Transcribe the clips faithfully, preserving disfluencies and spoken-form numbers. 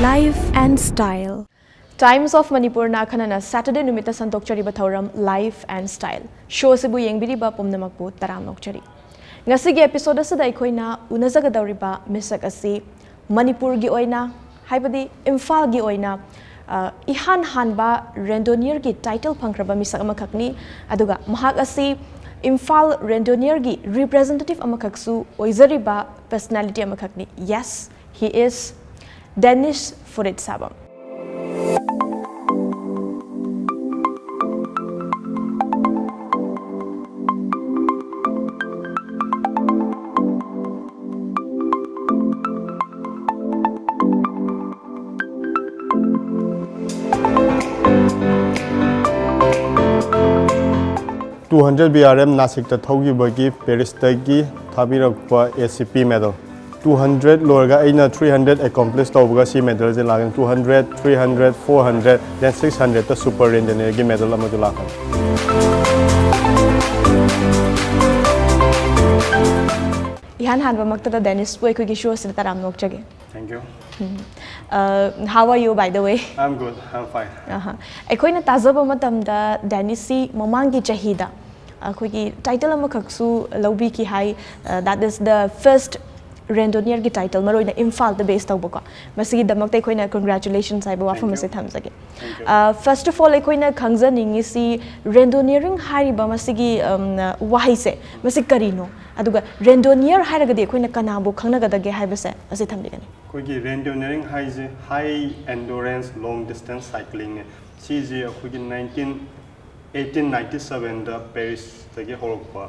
Life and Style. Times of Manipurꯅ ꯑꯈꯟꯅꯅ Saturday ꯅꯨꯃꯤꯠꯇ ꯁꯟꯗꯣꯛꯆꯔꯤꯕ ꯊꯧꯔꯝ Life and Style show ꯑꯁꯤꯕꯨ ꯌꯦꯡꯕꯤꯔꯤꯕ ꯄꯨꯝꯅꯃꯛꯄꯨ ꯇꯔꯥꯝꯅ ꯑꯣꯛꯆꯔꯤ꯫ ꯉꯁꯤꯒꯤ episode ꯑꯁꯤꯗ ꯑꯩꯈꯣꯏꯅ ꯎꯅꯖꯒꯗꯧꯔꯤꯕ ꯃꯤꯁꯛ ꯑꯁꯤ ꯃꯅꯤꯄꯨꯔꯒꯤ ꯑꯣꯏꯅ, ꯍꯥꯏꯕꯗꯤ ꯏꯝꯐꯥꯜꯒꯤ ꯑꯣꯏꯅ, ꯑ, ꯏꯍꯥꯟ ꯍꯥꯟꯕ ꯔꯦꯟꯗꯣꯅꯤꯌꯔꯒꯤ title ꯐꯪꯈ꯭ꯔꯕ ꯃꯤꯁꯛ ꯑꯃꯈꯛꯅꯤ꯫ ꯑꯗꯨꯒ ꯃꯍꯥꯛ ꯑꯁꯤ ꯏꯝꯐꯥꯜ ꯔꯦꯟꯗꯣꯅꯤꯌꯔꯒꯤ representative ꯑꯃꯈꯛꯁꯨ ꯑꯣꯏꯖꯔꯤꯕ personality ꯑꯃꯈꯛꯅꯤ꯫ Yes, he is Danish Furitsaboom. Two hundred B R M ꯅꯥꯁꯤꯛꯇ ꯊꯧꯈꯤꯕꯒꯤ ꯄꯦꯔꯤꯁꯇꯒꯤ ꯊꯥꯕꯤꯔꯛꯄ A C P medal꯫ Two hundred ꯂꯣꯏꯔꯒ ꯑꯩꯅ three hundred accomplish ꯇꯧꯕꯒ ꯁꯤ medalꯁꯦ ꯂꯥꯛꯀꯅꯤ꯫ Two hundred, three hundred, four hundred, then six hundredꯇ super randonnierꯒꯤ medal ꯑꯃꯁꯨ ꯂꯥꯛꯀꯅꯤ꯫ ꯏꯍꯥꯟ ꯍꯥꯟꯕꯃꯛꯇꯗ ꯗꯦꯅꯤꯁꯄꯨ ꯑꯩꯈꯣꯏꯒꯤ show ꯑꯁꯤꯗ ꯇꯔꯥꯝꯅ ꯑꯣꯛꯆꯒꯦ꯫ Thank you. Uh, how are you, by the way? I'm good. I'm fine. ꯑꯍ꯫ ꯑꯩꯈꯣꯏꯅ ꯇꯥꯖꯕ ꯃꯇꯝꯗ ꯗꯦꯅꯤꯁꯁꯤ ꯃꯃꯥꯡꯒꯤ ꯆꯍꯤꯗ ꯑꯩꯈꯣꯏꯒꯤ title ꯑꯃꯈꯛꯁꯨ ꯂꯧꯕꯤꯈꯤ high, uh, that is the first randonnierꯒꯤ title, ꯃꯔꯨꯑꯣꯏꯅ ꯏꯝꯐꯥꯜꯗ base ꯇꯧꯕꯀꯣ꯫ ꯃꯁꯤꯒꯤꯗꯃꯛꯇ ꯑꯩꯈꯣꯏꯅ congratulations ꯍꯥꯏꯕ ꯋꯥꯐꯝ Thank you. ꯑꯁꯤ ꯊꯝꯖꯒꯦ꯫ Thank you. Uh, first of all, ꯑꯩꯈꯣꯏꯅ ꯈꯪꯖꯅꯤꯡꯉꯤꯁꯤ randonniering ꯍꯥꯏꯔꯤꯕ ꯃꯁꯤꯒꯤ, um, ꯋꯥꯍꯩꯁꯦ, ꯃꯁꯤ ꯀꯔꯤꯅꯣ? ꯑꯗꯨꯒ randonnier ꯍꯥꯏꯔꯒꯗꯤ ꯑꯩꯈꯣꯏꯅ ꯀꯅꯥꯕꯨ ꯈꯪꯅꯒꯗꯒꯦ ꯍꯥꯏꯕꯁꯦ ꯑꯁꯤ ꯊꯝꯕꯤꯒꯅꯤ꯫ ꯑꯩꯈꯣꯏꯒꯤ randonniering ꯍꯥꯏꯁꯦ high endurance long distance cyclingꯅꯦ꯫ ꯁꯤꯁꯦ ꯑꯩꯈꯣꯏꯒꯤ nineteen eighteen ninety sevenꯗ ꯄꯦꯔꯤꯁꯇꯒꯤ ꯍꯧꯔꯛꯄ,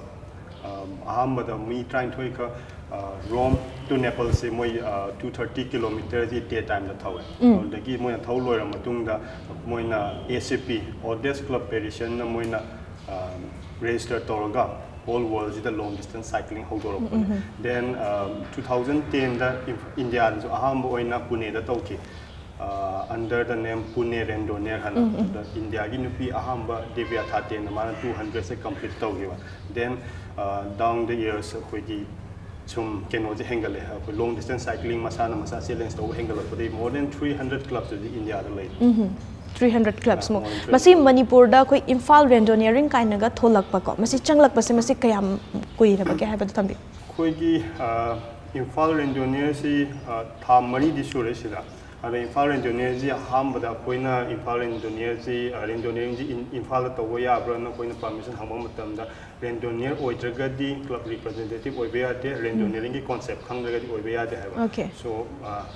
ꯑ, ꯑꯍꯥꯟꯕꯗ ꯃꯤ ꯇꯔꯥꯅꯤꯊꯣꯏ ꯈꯛ, ꯑ, Rome to Naples ꯁꯦ ꯃꯣꯏ, ꯑ, two thirty kilometerꯁꯤ day timeꯗ ꯊꯧꯋꯦ꯫ ꯑꯗꯨꯗꯒꯤ ꯃꯣꯏꯅ ꯊꯧ ꯂꯣꯏꯔ ꯃꯇꯨꯡꯗ ꯃꯣꯏꯅ A C P, Audace Club Parisienꯅ ꯃꯣꯏꯅ, ꯑ, register ꯇꯧꯔꯒ whole worldꯁꯤꯗ long distance cycling ꯍꯧꯗꯣꯔꯛꯄꯅꯦ꯫ Then, ꯑ, two thousand tenꯗ ꯏꯝ-, ꯏꯟꯗꯤꯌꯥꯗꯁꯨ ꯑꯍꯥꯟꯕ ꯑꯣꯏꯅ ꯄꯨꯅꯦꯗ ꯇꯧꯈꯤ꯫ Under the name Pune Randonneur ꯍꯥꯏꯅ꯫ ꯑꯗ ꯏꯟꯗꯤꯌꯥꯒꯤ ꯅꯨꯄꯤ ꯑꯍꯥꯟꯕ ꯗꯤꯕ꯭ꯌꯥ ꯊꯥꯇꯦꯟꯅ ꯃꯥꯅ ꯇꯨ ꯍꯟꯗ꯭ꯔꯦꯠꯁꯦ ꯀꯝꯄ꯭ꯂꯤꯠ ꯇꯧꯈꯤꯕ꯫ Then down the years ꯑꯩꯈꯣꯏꯒꯤ ꯁꯨꯝ ꯀꯩꯅꯣꯁꯦ ꯍꯦꯟꯒꯠꯂꯦ, ꯑꯩꯈꯣꯏ ꯂꯣꯡ ꯗꯤꯁꯇꯦꯟꯁ ꯁꯥꯏꯀ꯭ꯂꯤꯡ ꯃꯁꯥꯅ ꯃꯁꯥ ꯆꯦꯂꯦꯟꯖ ꯇꯧꯕ ꯍꯦꯟꯒꯠꯂꯛꯄꯗꯒꯤ more than three hundred clubs ꯍꯧꯖꯤꯛ ꯏꯟꯗꯤꯌꯥꯗ ꯂꯩ꯫ ꯊ꯭ꯔꯤ ꯍꯟꯗ꯭ꯔꯦꯠ ꯀ꯭ꯂꯕꯁ ꯃꯨꯛ꯫ More than three ꯃꯁꯤ ꯃꯅꯤꯄꯨꯔꯗ ꯑꯩꯈꯣꯏ ꯏꯝꯐꯥꯜ ꯔꯦꯟꯗꯣꯅꯤꯌꯔꯤꯡ ꯀꯥꯏꯅꯒ ꯊꯣꯛꯂꯛꯄꯀꯣ, ꯃꯁꯤ ꯆꯪꯂꯛꯄꯁꯦ ꯃꯁꯤ ꯀꯌꯥꯝ ꯀꯨꯏꯔꯕꯒꯦ ꯍꯥꯏꯕꯗꯨ ꯊꯝꯕꯤꯌꯨ꯫ ꯑꯩꯈꯣꯏꯒꯤ ꯏꯝꯐꯥꯜ ꯔꯦꯟꯗꯣꯅꯤꯌꯔꯁꯤ ꯊꯥ ꯃꯔꯤꯗꯤ ꯁꯨꯔꯦ ꯁꯤꯗ꯫ ꯑꯗꯣ ꯏꯝꯐꯥꯜ ꯔꯦꯟꯗꯣꯅꯤꯌꯔꯁꯤ ꯑꯍꯥꯟꯕꯗ ꯑꯩꯈꯣꯏꯅ ꯏꯝꯐꯥꯜ ꯔꯦꯟꯗꯣꯅꯤꯌꯔꯁꯤ ꯔꯦꯟꯗꯣꯅꯤꯌꯔꯤꯡꯁꯤ ꯏꯝꯐꯥꯜꯗ ꯇꯧꯕ ꯌꯥꯕ꯭ꯔꯥꯅ ꯑꯩꯈꯣꯏꯅ ꯄꯥꯔꯃꯤꯁꯟ ꯍꯪꯕ ꯃꯇꯝꯗ ꯔꯦꯟꯗꯣꯅꯤꯌꯔ ꯑꯣꯏꯗ꯭ꯔꯒꯗꯤ ꯀ꯭ꯂꯕ ꯔꯤꯄ꯭ꯔꯖꯦꯟꯇꯦꯇꯤꯚ ꯑꯣꯏꯕ ꯌꯥꯗꯦ, ꯔꯦꯟꯗꯣꯅꯤꯌꯔꯤꯡꯒꯤ ꯀꯣꯟꯁꯦꯞ ꯈꯪꯗ꯭ꯔꯒꯗꯤ ꯑꯣꯏꯕ ꯌꯥꯗꯦ ꯍꯥꯏꯕ꯫ Okay. So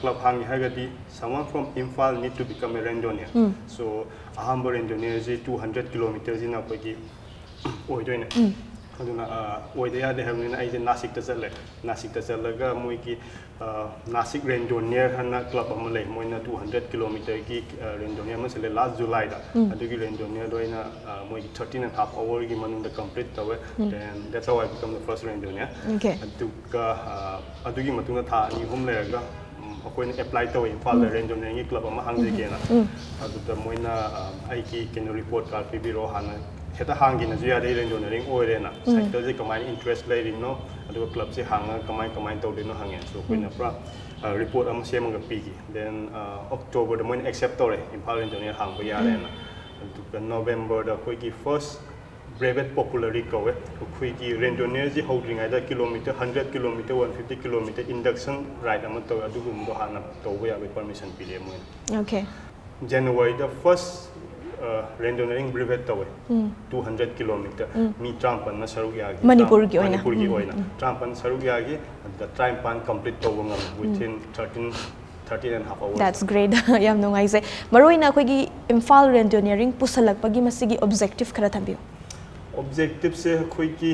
ꯀ꯭ꯂꯕ ꯍꯥꯡꯒꯦ ꯍꯥꯏꯔꯒꯗꯤ someone from Imphal need to become a randonnier. So ꯑꯍꯥꯟꯕ ꯔꯦꯟꯗꯣꯅꯤꯌꯔꯁꯤ ꯇꯨ ꯍꯟꯗ꯭ꯔꯦꯠ ꯀꯤꯂꯣꯃꯤꯇꯔꯁꯤꯅ ꯑꯩꯈꯣꯏꯒꯤ ꯑꯣꯏꯗꯣꯏꯅꯦ꯫ ꯑꯗꯨꯅ ꯑꯣꯏꯗ ꯌꯥꯗꯦ ꯍꯥꯏꯕꯅꯤꯅ ꯑꯩꯁꯦ ꯅꯥꯁꯤꯛꯇ ꯆꯠꯂꯦ꯫ ꯅꯥꯁꯤꯛꯇ ꯆꯠꯂꯒ ꯃꯣꯏꯒꯤ ꯅꯥꯁꯤꯛ ꯔꯦꯟꯗꯣꯅꯤꯌꯔ ꯍꯥꯏꯅ ꯀ꯭ꯂꯕ ꯑꯃ ꯂꯩ, ꯃꯣꯏꯅ ꯇꯨ ꯍꯟꯗ꯭ꯔꯦꯠ ꯀꯤꯂꯣꯃꯤꯇꯔꯒꯤ ꯔꯦꯟꯗꯣꯅꯤꯌꯔ ꯑꯃ ꯁꯤꯜꯂꯦ ꯂꯥꯁ ꯖꯨꯂꯥꯏꯗ꯫ ꯑꯗꯨꯒꯤ ꯔꯦꯟꯗꯣꯅꯤꯌꯔꯗꯣ ꯑꯩꯅ ꯃꯣꯏꯒꯤ ꯊꯥꯔꯇꯤꯟ ꯑꯦꯟ ꯍꯥꯐ ꯑꯋꯔꯒꯤ ꯃꯅꯨꯡꯗ ꯀꯝꯄ꯭ꯂꯤꯠ ꯇꯧꯋꯦ꯫ Then that's how I become the first randonnier. Okay. ꯑꯗꯨꯒ ꯑꯗꯨꯒꯤ ꯃꯇꯨꯡꯗ ꯊꯥ ꯑꯅꯤ ꯑꯍꯨꯝ ꯂꯩꯔꯒ ꯑꯩꯈꯣꯏꯅ ꯑꯦꯄ꯭ꯂꯥꯏ ꯇꯧꯋꯦ, ꯏꯝꯐꯥꯜꯗ ꯔꯦꯟꯗꯣꯅꯤꯌꯔꯒꯤ ꯀ꯭ꯂꯕ ꯑꯃ ꯍꯥꯡꯖꯒꯦꯅ꯫ ꯑꯗꯨꯗ ꯃꯣꯏꯅ ꯑꯩꯒꯤ ꯀꯩꯅꯣ ꯔꯤꯄꯣꯔꯠ ꯀꯥꯔꯗ ꯄꯤꯕꯤꯔꯣ, ꯍꯥꯟꯅ ꯍꯦꯛꯇ ꯍꯥꯡꯒꯦꯅꯁꯨ ꯌꯥꯗꯦ, ꯔꯦꯟꯗꯣꯅꯤꯌꯔꯤꯡ ꯑꯣꯏꯔꯦꯅ꯫ ꯁꯥꯏꯀꯜꯁꯦ ꯀꯃꯥꯏꯅ ꯏꯟꯇꯔꯦꯁ ꯂꯩꯔꯤꯅꯣ, ꯑꯗꯨꯒ ꯀ꯭ꯂꯕꯁꯦ ꯍꯥꯡꯉꯒ ꯀꯃꯥꯏ ꯀꯃꯥꯏꯅ ꯇꯧꯗꯣꯏꯅꯣ ꯍꯪꯉꯦ꯫ So ꯑꯩꯈꯣꯏꯅ ꯄꯨꯔꯥ ꯔꯤꯄꯣꯔꯠ ꯑꯃ ꯁꯦꯝꯃꯒ ꯄꯤꯈꯤ꯫ Then ꯑꯣꯛꯇꯣꯕꯔꯗ ꯃꯣꯏꯅ ꯑꯦꯛꯁꯦꯞ ꯇꯧꯔꯦ, ꯏꯝꯐꯥꯜ ꯔꯦꯟꯗꯣꯅꯤꯌꯔ ꯍꯥꯡꯕ ꯌꯥꯔꯦꯅ꯫ ꯑꯗꯨꯒ ꯅꯣꯕꯦꯝꯕꯔꯗ ꯑꯩꯈꯣꯏꯒꯤ ꯐꯥꯔꯁ ꯕ꯭ꯔꯦꯚꯦꯠ ꯄꯣꯄꯨꯂꯔꯤ ꯀꯧꯋꯦ꯫ ꯑꯩꯈꯣꯏꯒꯤ ꯔꯦꯟꯗꯣꯅꯤꯌꯔꯁꯤ ꯍꯧꯗ꯭ꯔꯤꯉꯩꯗ kilometre hundred kilometre, one fifty kilometre induction ꯔꯥꯏꯗ ꯑꯃ ꯇꯧꯋꯦ, ꯑꯗꯨꯒꯨꯝꯕꯗꯣ ꯍꯥꯟꯅ ꯇꯧꯕ ꯌꯥꯕꯒꯤ ꯄꯔꯃꯤꯁꯟ ꯄꯤꯔꯛꯑꯦ ꯃꯣꯏꯅ꯫ Okay. ꯖꯅꯋꯥꯔꯤꯗ ꯐꯥꯔꯁ ꯔꯦꯟꯗꯣꯅꯤꯌꯔꯤꯡ ꯕ꯭ꯔꯤꯚꯦꯠ ꯇꯧꯋꯦ꯫ Two hundred kilometre. ꯃꯤ ꯇꯔꯥꯃꯥꯄꯟꯅ ꯁꯔꯨꯛ ꯌꯥꯈꯤ꯫ ꯃꯅꯤꯄꯨꯔꯒꯤ ꯑꯣꯏꯅ? ꯃꯅꯤꯄꯨꯔꯒꯤ ꯑꯣꯏꯅ ꯇꯔꯥꯃꯥꯄꯟ ꯁꯔꯨꯛ ꯌꯥꯈꯤ꯫ ꯑꯗꯨꯗ ꯇꯔꯥꯅꯤꯄꯥꯟ ꯀꯝꯄ꯭ꯂꯤꯠ ꯇꯧꯕ ꯉꯝꯃꯤ within thirteen, thirteen and half hours. That's great. ꯌꯥꯝ ꯅꯨꯡꯉꯥꯏꯖꯩ꯫ ꯃꯔꯨꯑꯣꯏꯅ ꯑꯩꯈꯣꯏꯒꯤ ꯏꯝꯐꯥꯜ ꯔꯦꯟꯗꯣꯅꯤꯌꯔꯤꯡ ꯄꯨꯁꯜꯂꯛꯄꯒꯤ ꯃꯁꯤꯒꯤ ꯑꯣꯕꯖꯦꯛꯇꯤꯚ ꯈꯔ ꯊꯝꯕꯤꯌꯨ꯫ ꯑꯣꯕꯖꯦꯛꯇꯤꯚꯁꯦ ꯑꯩꯈꯣꯏꯒꯤ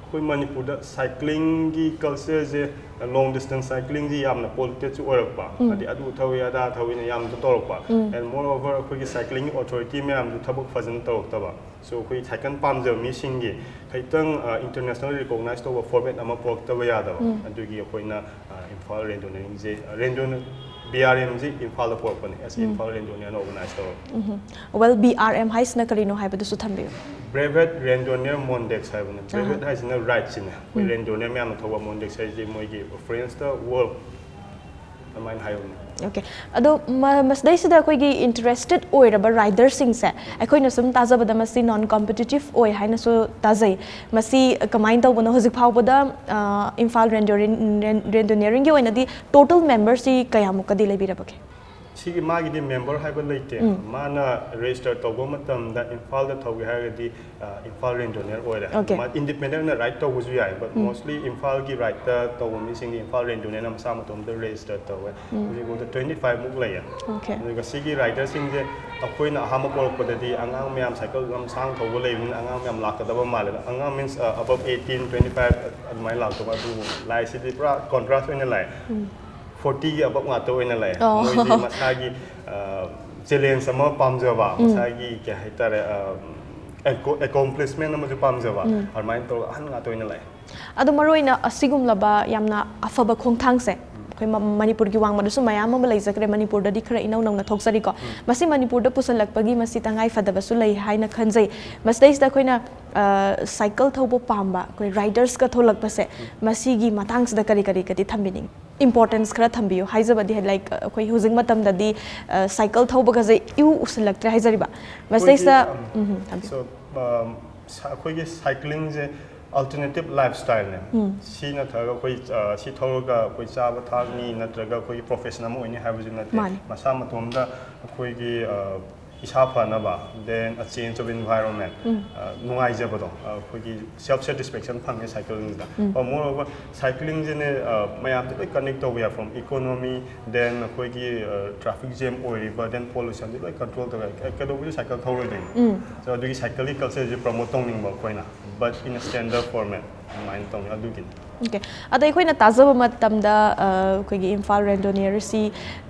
ꯑꯩꯈꯣꯏ ꯃꯅꯤꯄꯨꯔꯗ ꯁꯥꯏꯀ꯭ꯂꯤꯡꯒꯤ ꯀꯜꯆꯔꯁꯦ, ꯂꯣꯡ ꯗꯤꯁꯇꯦꯟꯁ ꯁꯥꯏꯀ꯭ꯂꯤꯡꯁꯤ ꯌꯥꯝꯅ ꯄꯣꯂꯨꯇꯦꯠꯁꯨ ꯑꯣꯏꯔꯛꯄ, ꯍꯥꯏꯗꯤ ꯑꯗꯨ ꯊꯧꯏ ꯑꯗꯥ ꯊꯧꯏꯅ ꯌꯥꯝꯅ ꯇꯧꯔꯛꯄ꯫ And moreover, ꯑꯩꯈꯣꯏꯒꯤ ꯁꯥꯏꯀ꯭ꯂꯤꯡꯒꯤ ꯑꯣꯊꯣꯔꯤꯇꯤ ꯃꯌꯥꯝꯁꯨ ꯊꯕꯛ ꯐꯖꯅ ꯇꯧꯔꯛꯇꯕ꯫ So ꯑꯩꯈꯣꯏ ꯁꯥꯏꯀꯜ ꯄꯥꯝꯖꯕ ꯃꯤꯁꯤꯡꯒꯤ ꯈꯤꯇꯪ ꯏꯟꯇꯔꯅꯦꯁꯅꯦꯜ ꯔꯤꯀꯣꯛꯅꯥꯏꯁ ꯇꯧꯕ ꯐꯣꯔꯃꯦꯠ ꯑꯃ ꯄꯨꯔꯛꯇꯕ ꯌꯥꯗꯕ꯫ ꯑꯗꯨꯒꯤ ꯑꯩꯈꯣꯏꯅ ꯏꯝꯐꯥꯜ ꯔꯦꯟꯗꯣꯅꯤꯌꯔꯁꯦ, ꯔꯦꯟꯗꯣ ꯕꯤ ꯑꯥꯔ ꯑꯦꯝꯁꯤ ꯏꯝꯐꯥꯜꯗ ꯄꯨꯔꯛꯄꯅꯦ꯫ ꯑꯦꯁ ꯏꯝꯐꯥꯜ ꯔꯦꯟꯗꯣꯅꯤꯌꯔꯅ ꯑꯣꯔꯒꯅꯥꯏꯁ ꯇꯧꯔꯛꯄ꯫ ꯋꯦꯜ, ꯕꯤ ꯑꯥꯔ ꯑꯦꯝ ꯍꯥꯏꯁꯤꯅ ꯀꯔꯤꯅꯣ ꯍꯥꯏꯕꯗꯨꯁꯨ ꯊꯝꯕꯤꯌꯨ꯫ ꯕ꯭ꯔꯦꯚꯦꯠ ꯔꯦꯟꯗꯣꯅꯤꯌꯔ ꯃꯣꯟꯗꯦꯛꯁ ꯍꯥꯏꯕꯅꯦ꯫ ꯕ꯭ꯔꯦꯚꯦꯠ ꯍꯥꯏꯁꯤꯅ ꯔꯥꯏꯠꯁꯤꯅꯦ꯫ ꯑꯩꯈꯣꯏ ꯔꯦꯟꯗꯣꯅꯤꯌꯔ ꯃꯌꯥꯝꯅ ꯊꯧꯕ, ꯃꯣꯟꯗꯦꯛꯁ ꯍꯥꯏꯁꯤ ꯃꯣꯏꯒꯤ ꯐ꯭ꯔꯦꯟꯁꯇ ꯋꯥꯔꯜ ꯑꯗꯨꯃꯥꯏꯅ ꯍꯥꯏꯕꯅꯦ꯫ ꯑꯣꯀꯦ꯫ ꯑꯗꯣ ꯃ- ꯃꯁꯤꯗꯩꯁꯤꯗ ꯑꯩꯈꯣꯏꯒꯤ ꯏꯟꯇꯔꯦꯁꯇꯦꯠ ꯑꯣꯏꯔꯕ ꯔꯥꯏꯗꯔꯁꯤꯡꯁꯦ, ꯑꯩꯈꯣꯏꯅ ꯁꯨꯝ ꯇꯥꯖꯕꯗ ꯃꯁꯤ ꯅꯣꯟ ꯀꯝꯄꯤꯇꯤꯇꯤꯞ ꯑꯣꯏ ꯍꯥꯏꯅꯁꯨ ꯇꯥꯖꯩ꯫ ꯃꯁꯤ ꯀꯃꯥꯏꯅ ꯇꯧꯕꯅꯣ? ꯍꯧꯖꯤꯛ ꯐꯥꯎꯕꯗ ꯏꯝꯐꯥꯜ ꯔꯦꯟꯗꯣꯅꯤꯌꯔꯤꯡꯒꯤ ꯑꯣꯏꯅꯗꯤ ꯇꯣꯇꯦꯜ ꯃꯦꯝꯕꯔꯁꯤ ꯀꯌꯥꯃꯨꯛꯀꯗꯤ ꯂꯩꯕꯤꯔꯕꯒꯦ? ꯁꯤꯒꯤ ꯃꯥꯒꯤꯗꯤ ꯃꯦꯝꯕꯔ ꯍꯥꯏꯕ ꯂꯩꯇꯦ꯫ ꯃꯥꯅ ꯔꯦꯖꯤꯁꯇꯔ ꯇꯧꯕ ꯃꯇꯝꯗ ꯏꯝꯐꯥꯜꯗ ꯊꯧꯒꯦ ꯍꯥꯏꯔꯒꯗꯤ ꯏꯝꯐꯥꯜ ꯔꯦꯟꯗꯣꯅꯤꯌꯔ ꯑꯣꯏꯔꯦ꯫ Okay. ꯃꯥ ꯏꯟꯗꯤꯄꯦꯟꯗꯦꯟꯅ ꯔꯥꯏꯗ ꯇꯧꯕꯁꯨ ꯌꯥꯏ, ꯕꯠ ꯃꯣꯁꯂꯤ ꯏꯝꯐꯥꯜꯒꯤ ꯔꯥꯏꯗꯇ ꯇꯧꯕ ꯃꯤꯁꯤꯡꯗꯤ ꯏꯝꯐꯥꯜ ꯔꯦꯟꯗꯣꯅꯤꯌꯔꯅ ꯃꯁꯥ ꯃꯇꯣꯝꯇ ꯔꯦꯖꯤꯁꯇꯔ ꯇꯧꯋꯦ꯫ ꯍꯧꯖꯤꯛꯐꯥꯎꯗ ꯇ꯭ꯋꯦꯟꯇꯤ ꯐꯥꯏꯚ ꯃꯨꯛ ꯂꯩꯌꯦ꯫ Okay. ꯑꯗꯨꯒ ꯁꯤꯒꯤ ꯔꯥꯏꯗꯔꯁꯤꯡꯁꯦ ꯑꯩꯈꯣꯏꯅ ꯑꯍꯥꯟꯕ ꯄꯣꯔꯛꯄꯗꯗꯤ ꯑꯉꯥꯡ ꯃꯌꯥꯝ ꯁꯥꯏꯀꯜ ꯂꯝꯁꯥꯡ ꯊꯧꯕ ꯂꯩꯕꯅꯤꯅ ꯑꯉꯥꯡ ꯃꯌꯥꯝ ꯂꯥꯛꯀꯗꯕ ꯃꯥꯜꯂꯦ꯫ ꯑꯉꯥꯡ ꯃꯤꯟꯁ ꯑꯕꯞ ꯑꯩꯠꯇꯤꯟ, ꯇ꯭ꯋꯦꯟꯇꯤ ꯐꯥꯏꯚ ꯑꯗꯨꯃꯥꯏꯅ ꯂꯥꯛꯇꯧꯕ꯫ ꯑꯗꯨꯕꯨ ꯂꯥꯏꯁꯤꯗꯤ ꯄꯨꯔꯥ ꯀꯣꯟꯇ꯭ꯔꯥꯁ ꯑꯣꯏꯅ ꯂꯥꯛꯑꯦ꯫ ꯐꯣꯔꯇꯤꯒꯤ ꯑꯕꯞ ꯉꯥꯛꯇ ꯑꯣꯏꯅ ꯂꯥꯛꯑꯦ꯫ ꯑꯣ꯫ ꯃꯣꯏꯗꯤ ꯃꯁꯥꯒꯤ ꯆꯦꯂꯦꯟꯖ ꯑꯃ ꯄꯥꯝꯖꯕ, ꯃꯁꯥꯒꯤ ꯀꯩ ꯍꯥꯏꯇꯥꯔꯦ, ꯑꯦꯀꯣꯝꯄ꯭ꯂꯤꯁꯃꯦꯟ ꯑꯃꯁꯨ ꯄꯥꯝꯖꯕ, ꯑꯗꯨꯃꯥꯏꯅ ꯇꯧꯔꯒ ꯑꯍꯟ ꯉꯥꯛꯇ ꯑꯣꯏꯅ ꯂꯥꯛꯑꯦ꯫ ꯑꯗꯣ ꯃꯔꯨꯑꯣꯏꯅ ꯑꯁꯤꯒꯨꯝꯂꯕ ꯌꯥꯝꯅ ꯑꯐꯕ ꯈꯣꯡꯊꯥꯡꯁꯦ ꯑꯩꯈꯣꯏ ꯃ- ꯃꯅꯤꯄꯨꯔꯒꯤ ꯋꯥꯡꯃꯗꯁꯨ ꯃꯌꯥꯝ ꯑꯃ ꯂꯩꯖꯈ꯭ꯔꯦ, ꯃꯅꯤꯄꯨꯔꯗꯗꯤ ꯈꯔ ꯏꯅꯧ ꯅꯧꯅ ꯊꯣꯛꯆꯔꯤꯀꯣ꯫ ꯃꯁꯤ ꯃꯅꯤꯄꯨꯔꯗ ꯄꯨꯁꯜꯂꯛꯄꯒꯤ ꯃꯁꯤ ꯇꯉꯥꯏ ꯐꯗꯕꯁꯨ ꯂꯩ ꯍꯥꯏꯅ ꯈꯟꯖꯩ꯫ ꯃꯁꯤꯗꯩꯁꯤꯗ ꯑꯩꯈꯣꯏꯅ ꯑ, ꯁꯥꯏꯀꯜ ꯊꯧꯕ ꯄꯥꯝꯕ ꯑꯩꯈꯣꯏ ꯔꯥꯏꯗꯔꯁꯀ ꯊꯣꯛꯂꯛꯄꯁꯦ, ꯃꯁꯤꯒꯤ ꯃꯇꯥꯡꯁꯤꯗ ꯀꯔꯤ ꯀꯔꯤꯒꯗꯤ ꯊꯝꯕꯤꯅꯤꯡꯉꯤ? ꯏꯝꯄꯣꯔꯇꯦꯟꯁ ꯈꯔ ꯊꯝꯕꯤꯌꯨ꯫ ꯍꯥꯏꯖꯕꯗꯤ ꯂꯥꯏꯛ ꯑꯩꯈꯣꯏ ꯍꯧꯖꯤꯛ ꯃꯇꯝꯗꯗꯤ ꯑ, ꯁꯥꯏꯀꯜ ꯊꯧꯕꯒꯁꯦ ꯏꯎ ꯎꯁꯤꯜꯂꯛꯇ꯭ꯔꯦ ꯍꯥꯏꯖꯔꯤꯕ꯫ ꯃꯁꯤꯗꯩꯁꯤꯗ ꯑꯩꯈꯣꯏꯒꯤ, ꯎꯝ, ꯊꯝꯕꯤꯌꯨ꯫ So, ꯑꯩꯈꯣꯏꯒꯤ ꯁꯥꯏꯀ꯭ꯂꯤꯡꯁꯦ ꯑꯜꯇꯔꯅꯦꯇꯤꯞ ꯂꯥꯏꯐ ꯁ꯭ꯇꯥꯏꯜꯅꯦ꯫ ꯁꯤ ꯅꯠꯇ꯭ꯔꯒ ꯑꯩꯈꯣꯏ, ꯑ, ꯁꯤ ꯊꯧꯔꯒ ꯑꯩꯈꯣꯏ ꯆꯥꯕ ꯊꯛꯅꯤ ꯅꯠꯇ꯭ꯔꯒ ꯑꯩꯈꯣꯏꯒꯤ ꯄ꯭ꯔꯣꯐꯦꯁꯟ ꯑꯃ ꯑꯣꯏꯅꯤ ꯍꯥꯏꯕꯁꯨ ꯅꯠꯇꯦ꯫ ꯃꯥꯅꯤ꯫ ꯃꯁꯥ ꯃꯇꯣꯝꯗ ꯑꯩꯈꯣꯏꯒꯤ, ꯑ, ꯏꯁꯥ ꯐꯅꯕ, then a change of environment, ꯅꯨꯡꯉꯥꯏꯖꯕꯗꯣ, ꯑꯩꯈꯣꯏꯒꯤ self satisfaction ꯐꯪꯉꯦ cyclingꯁꯤꯗ꯫ Moreover, cyclingꯁꯤꯅꯦ ꯃꯌꯥꯝꯗ ꯂꯣꯏ connect ꯇꯧꯕ ꯌꯥꯏ, from economy, then ꯑꯩꯈꯣꯏꯒꯤ traffic jam ꯑꯣꯏꯔꯤꯕ, then pollutionꯁꯤ ꯂꯣꯏ control ꯇꯧꯕ ꯌꯥꯏ꯫ ꯀꯩꯗꯧꯕꯒꯤ cycle ꯊꯧꯔꯣꯏꯗꯣꯏꯅꯣ? So ꯑꯗꯨꯒꯤ cycleꯒꯤ cultureꯁꯤ promote ꯇꯧꯅꯤꯡꯕ ꯑꯩꯈꯣꯏꯅ, but in a standard format ꯑꯗꯨꯃꯥꯏꯅ ꯇꯧꯅꯤ꯫ ꯑꯗꯨꯒꯤꯅꯤ꯫ Okay, ꯑꯗꯣ ꯑꯩꯈꯣꯏꯅ ꯇꯥꯖꯕ ꯃꯇꯝꯗ ꯑꯩꯈꯣꯏꯒꯤ ꯏꯝꯐꯥꯜ ꯔꯦꯟꯗꯣꯅꯤꯌꯔꯁꯤ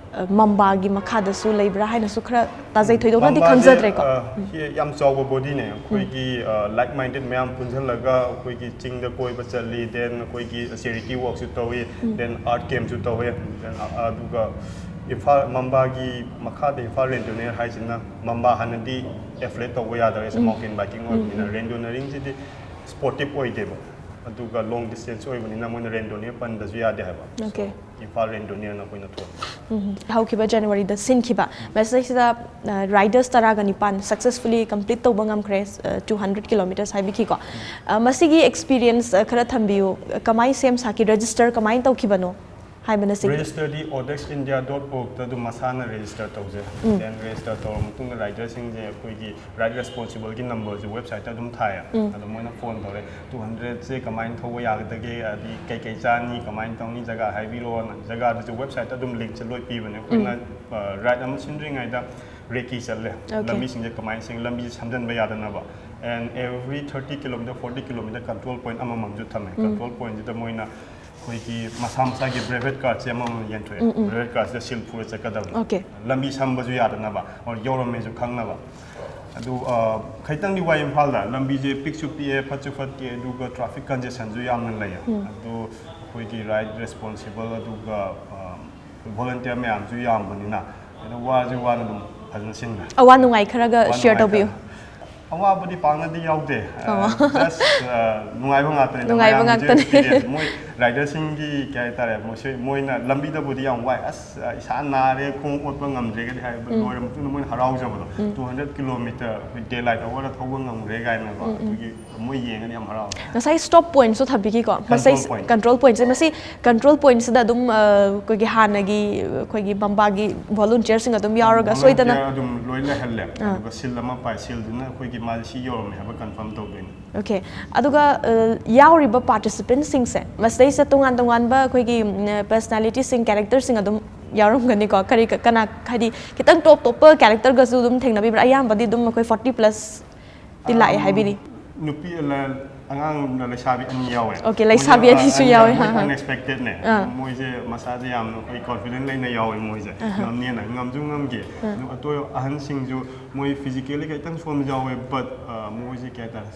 ꯃꯝꯕꯥꯒꯤ ꯃꯈꯥꯗꯁꯨ ꯂꯩꯕ꯭ꯔꯥ ꯍꯥꯏꯅꯁꯨ ꯈꯔ ꯇꯥꯖꯩ꯫ ꯊꯣꯏꯗꯣꯛꯅꯗꯤ ꯈꯪꯖꯗ꯭ꯔꯦꯀꯣ꯫ ꯌꯥꯝ ꯆꯥꯎꯕ bodyꯅꯦ꯫ ꯑꯩꯈꯣꯏꯒꯤ like minded ꯃꯌꯥꯝ ꯄꯨꯟꯁꯤꯜꯂꯒ ꯑꯩꯈꯣꯏꯒꯤ ꯆꯤꯡꯗ ꯀꯣꯏꯕ ꯆꯠꯂꯤ, then ꯑꯩꯈꯣꯏꯒꯤ charity workꯁꯨ ꯇꯧꯏ, then art campꯁꯨ ꯇꯧꯏ꯫ Then ꯑꯗꯨꯒ ꯏꯝꯐꯥꯜ ꯃꯝꯕꯥꯒꯤ ꯃꯈꯥꯗ ꯏꯝꯐꯥꯜ ꯔꯦꯟꯗꯣꯅꯤꯌꯔ ꯍꯥꯏꯁꯤꯅ, ꯃꯝꯕꯥ ꯍꯥꯟꯅꯗꯤ affiliate ꯇꯧꯕ ꯌꯥꯗꯕ, mountain biking ꯑꯣꯏꯕꯅꯤꯅ, ꯔꯦꯟꯗꯣꯅꯤꯌꯔꯤꯡꯁꯤꯗꯤ sportive ꯑꯣꯏꯗꯦꯕ, ꯑꯗꯨꯒ long distance ꯑꯣꯏꯕꯅꯤꯅ ꯃꯣꯏꯅ ꯔꯦꯟꯗꯣꯅꯤꯌꯔ ꯄꯟꯕꯁꯨ ꯌꯥꯗꯦ ꯍꯥꯏꯕ꯫ Okay. ꯏꯝꯐꯥꯜ ꯔꯦꯟꯗꯣꯅꯤꯌꯔꯅ ꯑꯩꯈꯣꯏꯅ ꯊꯣꯟꯕ꯫ ꯍꯧꯈꯤꯕ ꯖꯅꯋꯥꯔꯤꯗ ꯁꯤꯟꯈꯤꯕ, ꯃꯁꯤꯗꯩꯁꯤꯗ riders ꯇꯔꯥꯒ ꯅꯤꯄꯥꯟ successfully complete ꯇꯧꯕ ꯉꯝꯈ꯭ꯔꯦ꯫ Two hundred kilometers ꯍꯥꯏꯕꯤꯈꯤꯀꯣ꯫ ꯃꯁꯤꯒꯤ experience ꯈꯔ ꯊꯝꯕꯤꯌꯨ꯫ ꯀꯃꯥꯏꯅ ꯁꯦꯝ ꯁꯥꯈꯤ? Register ꯀꯃꯥꯏꯅ ꯇꯧꯈꯤꯕꯅꯣ ꯍꯥꯏꯕꯅꯆꯤꯡꯕ? Registerꯗꯤ odex india dot orgꯇ ꯑꯗꯨꯝ ꯃꯁꯥꯅ register ꯇꯧꯖꯩ꯫ Then register ꯇꯧꯔ ꯃꯇꯨꯡꯗ riderꯁꯤꯡꯁꯦ ꯑꯩꯈꯣꯏꯒꯤ Ride Responsibleꯒꯤ numberꯁꯦ websiteꯇ ꯑꯗꯨꯝ ꯊꯥꯏꯌꯦ꯫ ꯑꯗꯣ ꯃꯣꯏꯅ phone ꯇꯧꯔꯦ, two hundredꯁꯦ ꯀꯃꯥꯏꯅ ꯊꯧꯕ ꯌꯥꯒꯗꯒꯦ, ꯍꯥꯏꯗꯤ ꯀꯩꯀꯩ ꯆꯥꯅꯤ, ꯀꯃꯥꯏꯅ ꯇꯧꯅꯤ, ꯖꯒꯥ ꯍꯥꯏꯕꯤꯔꯛꯑꯣꯅ꯫ ꯖꯒꯥꯗꯨꯁꯨ websiteꯇ ꯑꯗꯨꯝ linkꯁꯦ ꯂꯣꯏ ꯄꯤꯕꯅꯦ꯫ ꯑꯩꯈꯣꯏꯅ ride ꯑꯃ ꯁꯤꯟꯗ꯭ꯔꯤꯉꯩꯗ ꯔꯦꯀꯤ ꯆꯠꯂꯦ꯫ Okay. ꯂꯝꯕꯤꯁꯤꯡꯁꯦ ꯀꯃꯥꯏꯅ ꯁꯦꯝ-, ꯂꯝꯕꯤꯁꯦ ꯁꯦꯝꯖꯤꯟꯕ ꯌꯥꯗꯅꯕ꯫ And every thirty kilometer, forty kilometer control point ꯑꯃꯃꯝꯁꯨ ꯊꯝꯃꯦ꯫ Control pointꯁꯤꯗ ꯃꯣꯏꯅ ꯑꯩꯈꯣꯏꯒꯤ ꯃꯁꯥ ꯃꯁꯥꯒꯤ brevet cardꯁꯦ ꯑꯃꯃꯝ ꯌꯦꯟꯊꯣꯛꯑꯦ꯫ Brevet cardꯁꯤꯗ seal ꯐꯨꯔ ꯆꯠꯀꯗꯕꯅꯤ꯫ Okay. ꯂꯝꯕꯤ ꯁꯝꯕꯁꯨ ꯌꯥꯗꯅꯕ, or ꯌꯧꯔꯝꯃꯦꯁꯨ ꯈꯪꯅꯕ꯫ ꯑꯗꯨ ꯈꯤꯇꯪꯗꯤ ꯋꯥꯏ ꯏꯝꯐꯥꯜꯗ꯫ ꯂꯝꯕꯤꯁꯦ ꯄꯤꯛꯁꯨ ꯄꯤꯛꯑꯦ, ꯐꯠꯁꯨ ꯐꯠꯇꯦ, ꯑꯗꯨꯒ traffic congestionꯁꯨ ꯌꯥꯝꯅ ꯂꯩꯌꯦ꯫ ꯑꯗꯨ ꯑꯩꯈꯣꯏꯒꯤ Ride Responsible ꯑꯗꯨꯒ volunteer ꯃꯌꯥꯝꯁꯨ ꯌꯥꯝꯕꯅꯤꯅ, ꯑꯗꯨ ꯋꯥꯁꯨ ꯋꯥꯅ ꯑꯗꯨꯝ ꯐꯖꯅ ꯁꯤꯟꯈ꯭ꯔꯦ꯫ ꯑꯋꯥ ꯅꯨꯡꯉꯥꯏ ꯈꯔꯒ ꯑꯋꯥ share ꯅꯨꯡꯉꯥꯏ ꯇꯧꯕꯤꯌꯨ꯫ ꯈꯔ꯫ ꯑꯋꯥꯕꯗꯤ ꯄꯥꯛꯅꯗꯤ ꯌꯥꯎꯗꯦ꯫ ꯑꯣ꯫ Just ꯅꯨꯡꯉꯥꯏꯕ ꯉꯥꯛꯇꯅꯤꯗ꯫ ꯅꯨꯡꯉꯥꯏꯕ ꯃꯌꯥꯝꯒꯤꯁꯨ ꯉꯥꯛꯇꯅꯤ꯫ Experience꯫ ꯃꯣꯏ ꯔꯥꯏꯗꯔꯁꯤꯡꯒꯤ ꯀꯩ ꯍꯥꯏꯇꯥꯔꯦ, ꯃꯣꯏꯁꯦ, ꯃꯣꯏꯅ ꯂꯝꯕꯤꯗꯕꯨꯗꯤ ꯌꯥꯝ ꯋꯥꯏ, "ꯑꯁ, ꯏꯁꯥ ꯅꯥꯔꯦ, ꯈꯣꯡ ꯑꯣꯠꯄ ꯉꯝꯗ꯭ꯔꯦꯒꯗꯤ" ꯍꯥꯏ, ꯂꯣꯏꯔ ꯃꯇꯨꯡꯗ ꯃꯣꯏꯅ ꯍꯔꯥꯎꯖꯕꯗꯣ, "Two hundred kilometer ꯑꯩꯈꯣꯏ ꯗꯦ ꯂꯥꯏꯠ ꯑꯋꯥꯔꯗ ꯊꯧꯕ ꯉꯝꯈ꯭ꯔꯦ" ꯀꯥꯏꯅꯀꯣ꯫ ꯑꯗꯨꯒꯤ ꯃꯣꯏ ꯌꯦꯡꯉꯗꯤ ꯌꯥꯝ ꯍꯔꯥꯎꯋꯦ꯫ ꯉꯁꯥꯏ ꯁ꯭ꯇꯣꯞ ꯄꯣꯏꯟꯠꯁꯨ ꯊꯝꯕꯤꯈꯤꯀꯣ꯫ ꯃꯁꯤ Control point. ꯀꯟꯇ꯭ꯔꯣꯜ ꯄꯣꯏꯟꯠꯁꯦ, ꯃꯁꯤ ꯀꯟꯇ꯭ꯔꯣꯜ ꯄꯣꯏꯟꯠꯁꯤꯗ ꯑꯗꯨꯝ, ꯑ, ꯑꯩꯈꯣꯏꯒꯤ ꯍꯥꯟꯅꯒꯤ ꯑꯩꯈꯣꯏꯒꯤ ꯕꯝꯕꯥꯒꯤ ꯚꯣꯂꯨꯟꯇꯤꯌꯔꯁꯤꯡ ꯑꯗꯨꯝ ꯌꯥꯎꯔꯒ ꯁꯣꯏꯗꯅ ꯑꯗꯨꯝ ꯂꯣꯏ ꯂꯩꯍꯜꯂꯦ꯫ ꯑꯗꯨꯒ ꯁꯤꯜ ꯑꯃ ꯄꯥꯏ, ꯁꯤꯜꯗꯨꯅ ꯑꯩꯈꯣꯏꯒꯤ ꯃꯥꯁꯦ ꯁꯤ ꯌꯧꯔꯝꯃꯦ ꯍꯥꯏꯕ ꯀꯟꯐꯥꯔꯝ ꯇꯧꯗꯣꯏꯅꯤ꯫ ꯑꯣꯀꯦ꯫ ꯑꯗꯨꯒ, ꯑ, ꯌꯥꯎꯔꯤꯕ ꯄꯥꯔꯇꯤꯁꯤꯄꯦꯟꯠꯁꯤꯡꯁꯦ, ꯃꯁꯤꯗꯩꯁꯤꯗ ꯇꯣꯉꯥꯟ ꯇꯣꯉꯥꯟꯕ ꯑꯩꯈꯣꯏꯒꯤ, ꯎꯝ, ꯄꯔꯁꯅꯥꯂꯤꯇꯤꯁꯤꯡ, ꯀꯦꯔꯦꯛꯇꯔꯁꯤꯡ ꯑꯗꯨꯝ ꯌꯥꯎꯔꯝꯒꯅꯤꯀꯣ꯫ ꯀꯔꯤ ꯀ-, ꯀꯅꯥ, ꯍꯥꯏꯗꯤ ꯈꯤꯇꯪ ꯇꯣꯞ ꯇꯣꯞꯄ ꯀꯦꯔꯦꯛꯇꯔꯒꯁꯨ ꯑꯗꯨꯝ ꯊꯦꯡꯅꯕꯤꯕ꯭ꯔꯥ? ꯑꯌꯥꯝꯕꯗꯤ ꯑꯗꯨꯝ ꯑꯩꯈꯣꯏ ꯐꯣꯔꯇꯤ ꯄ꯭ꯂꯁꯇꯤ ꯂꯥꯛꯑꯦ ꯍꯥꯏꯕꯤꯔꯤ꯫ ꯅꯨꯄꯤ ꯑꯉꯥꯡ ꯂꯩꯁꯥꯕꯤ ꯑꯅꯤ ꯌꯥꯎꯋꯦ꯫ ꯑꯣꯀꯦ, ꯂꯩꯁꯥꯕꯤ ꯑꯅꯤꯁꯨ ꯌꯥꯎꯋꯦ꯫ ꯍꯥ, ꯍꯥ꯫ ꯑꯟꯑꯦꯛꯁꯄꯦꯛꯇꯦꯗꯅꯦ꯫ ꯃꯣꯏꯁꯦ ꯃꯁꯥꯁꯦ ꯌꯥꯝꯅ ꯑꯩꯈꯣꯏ ꯀꯣꯟꯐꯤꯗꯦꯟ ꯂꯩꯅ ꯌꯥꯎꯋꯦ ꯃꯣꯏꯁꯦ꯫ ꯉꯝꯅꯦꯅ, ꯉꯝꯁꯨ ꯉꯝꯒꯦ꯫ ꯑꯗꯨ ꯑꯇꯣꯞ ꯑꯍꯟꯁꯤꯡꯁꯨ ꯃꯣꯏ ꯐꯤꯖꯤꯀꯦꯜꯂꯤ ꯈꯤꯇꯪ ꯁꯣꯟꯕꯁꯨ ꯌꯥꯎꯋꯦ, ꯕꯠ ꯃꯣꯏꯁꯦ ꯀꯩ ꯍꯥꯏꯇꯥꯔꯦ,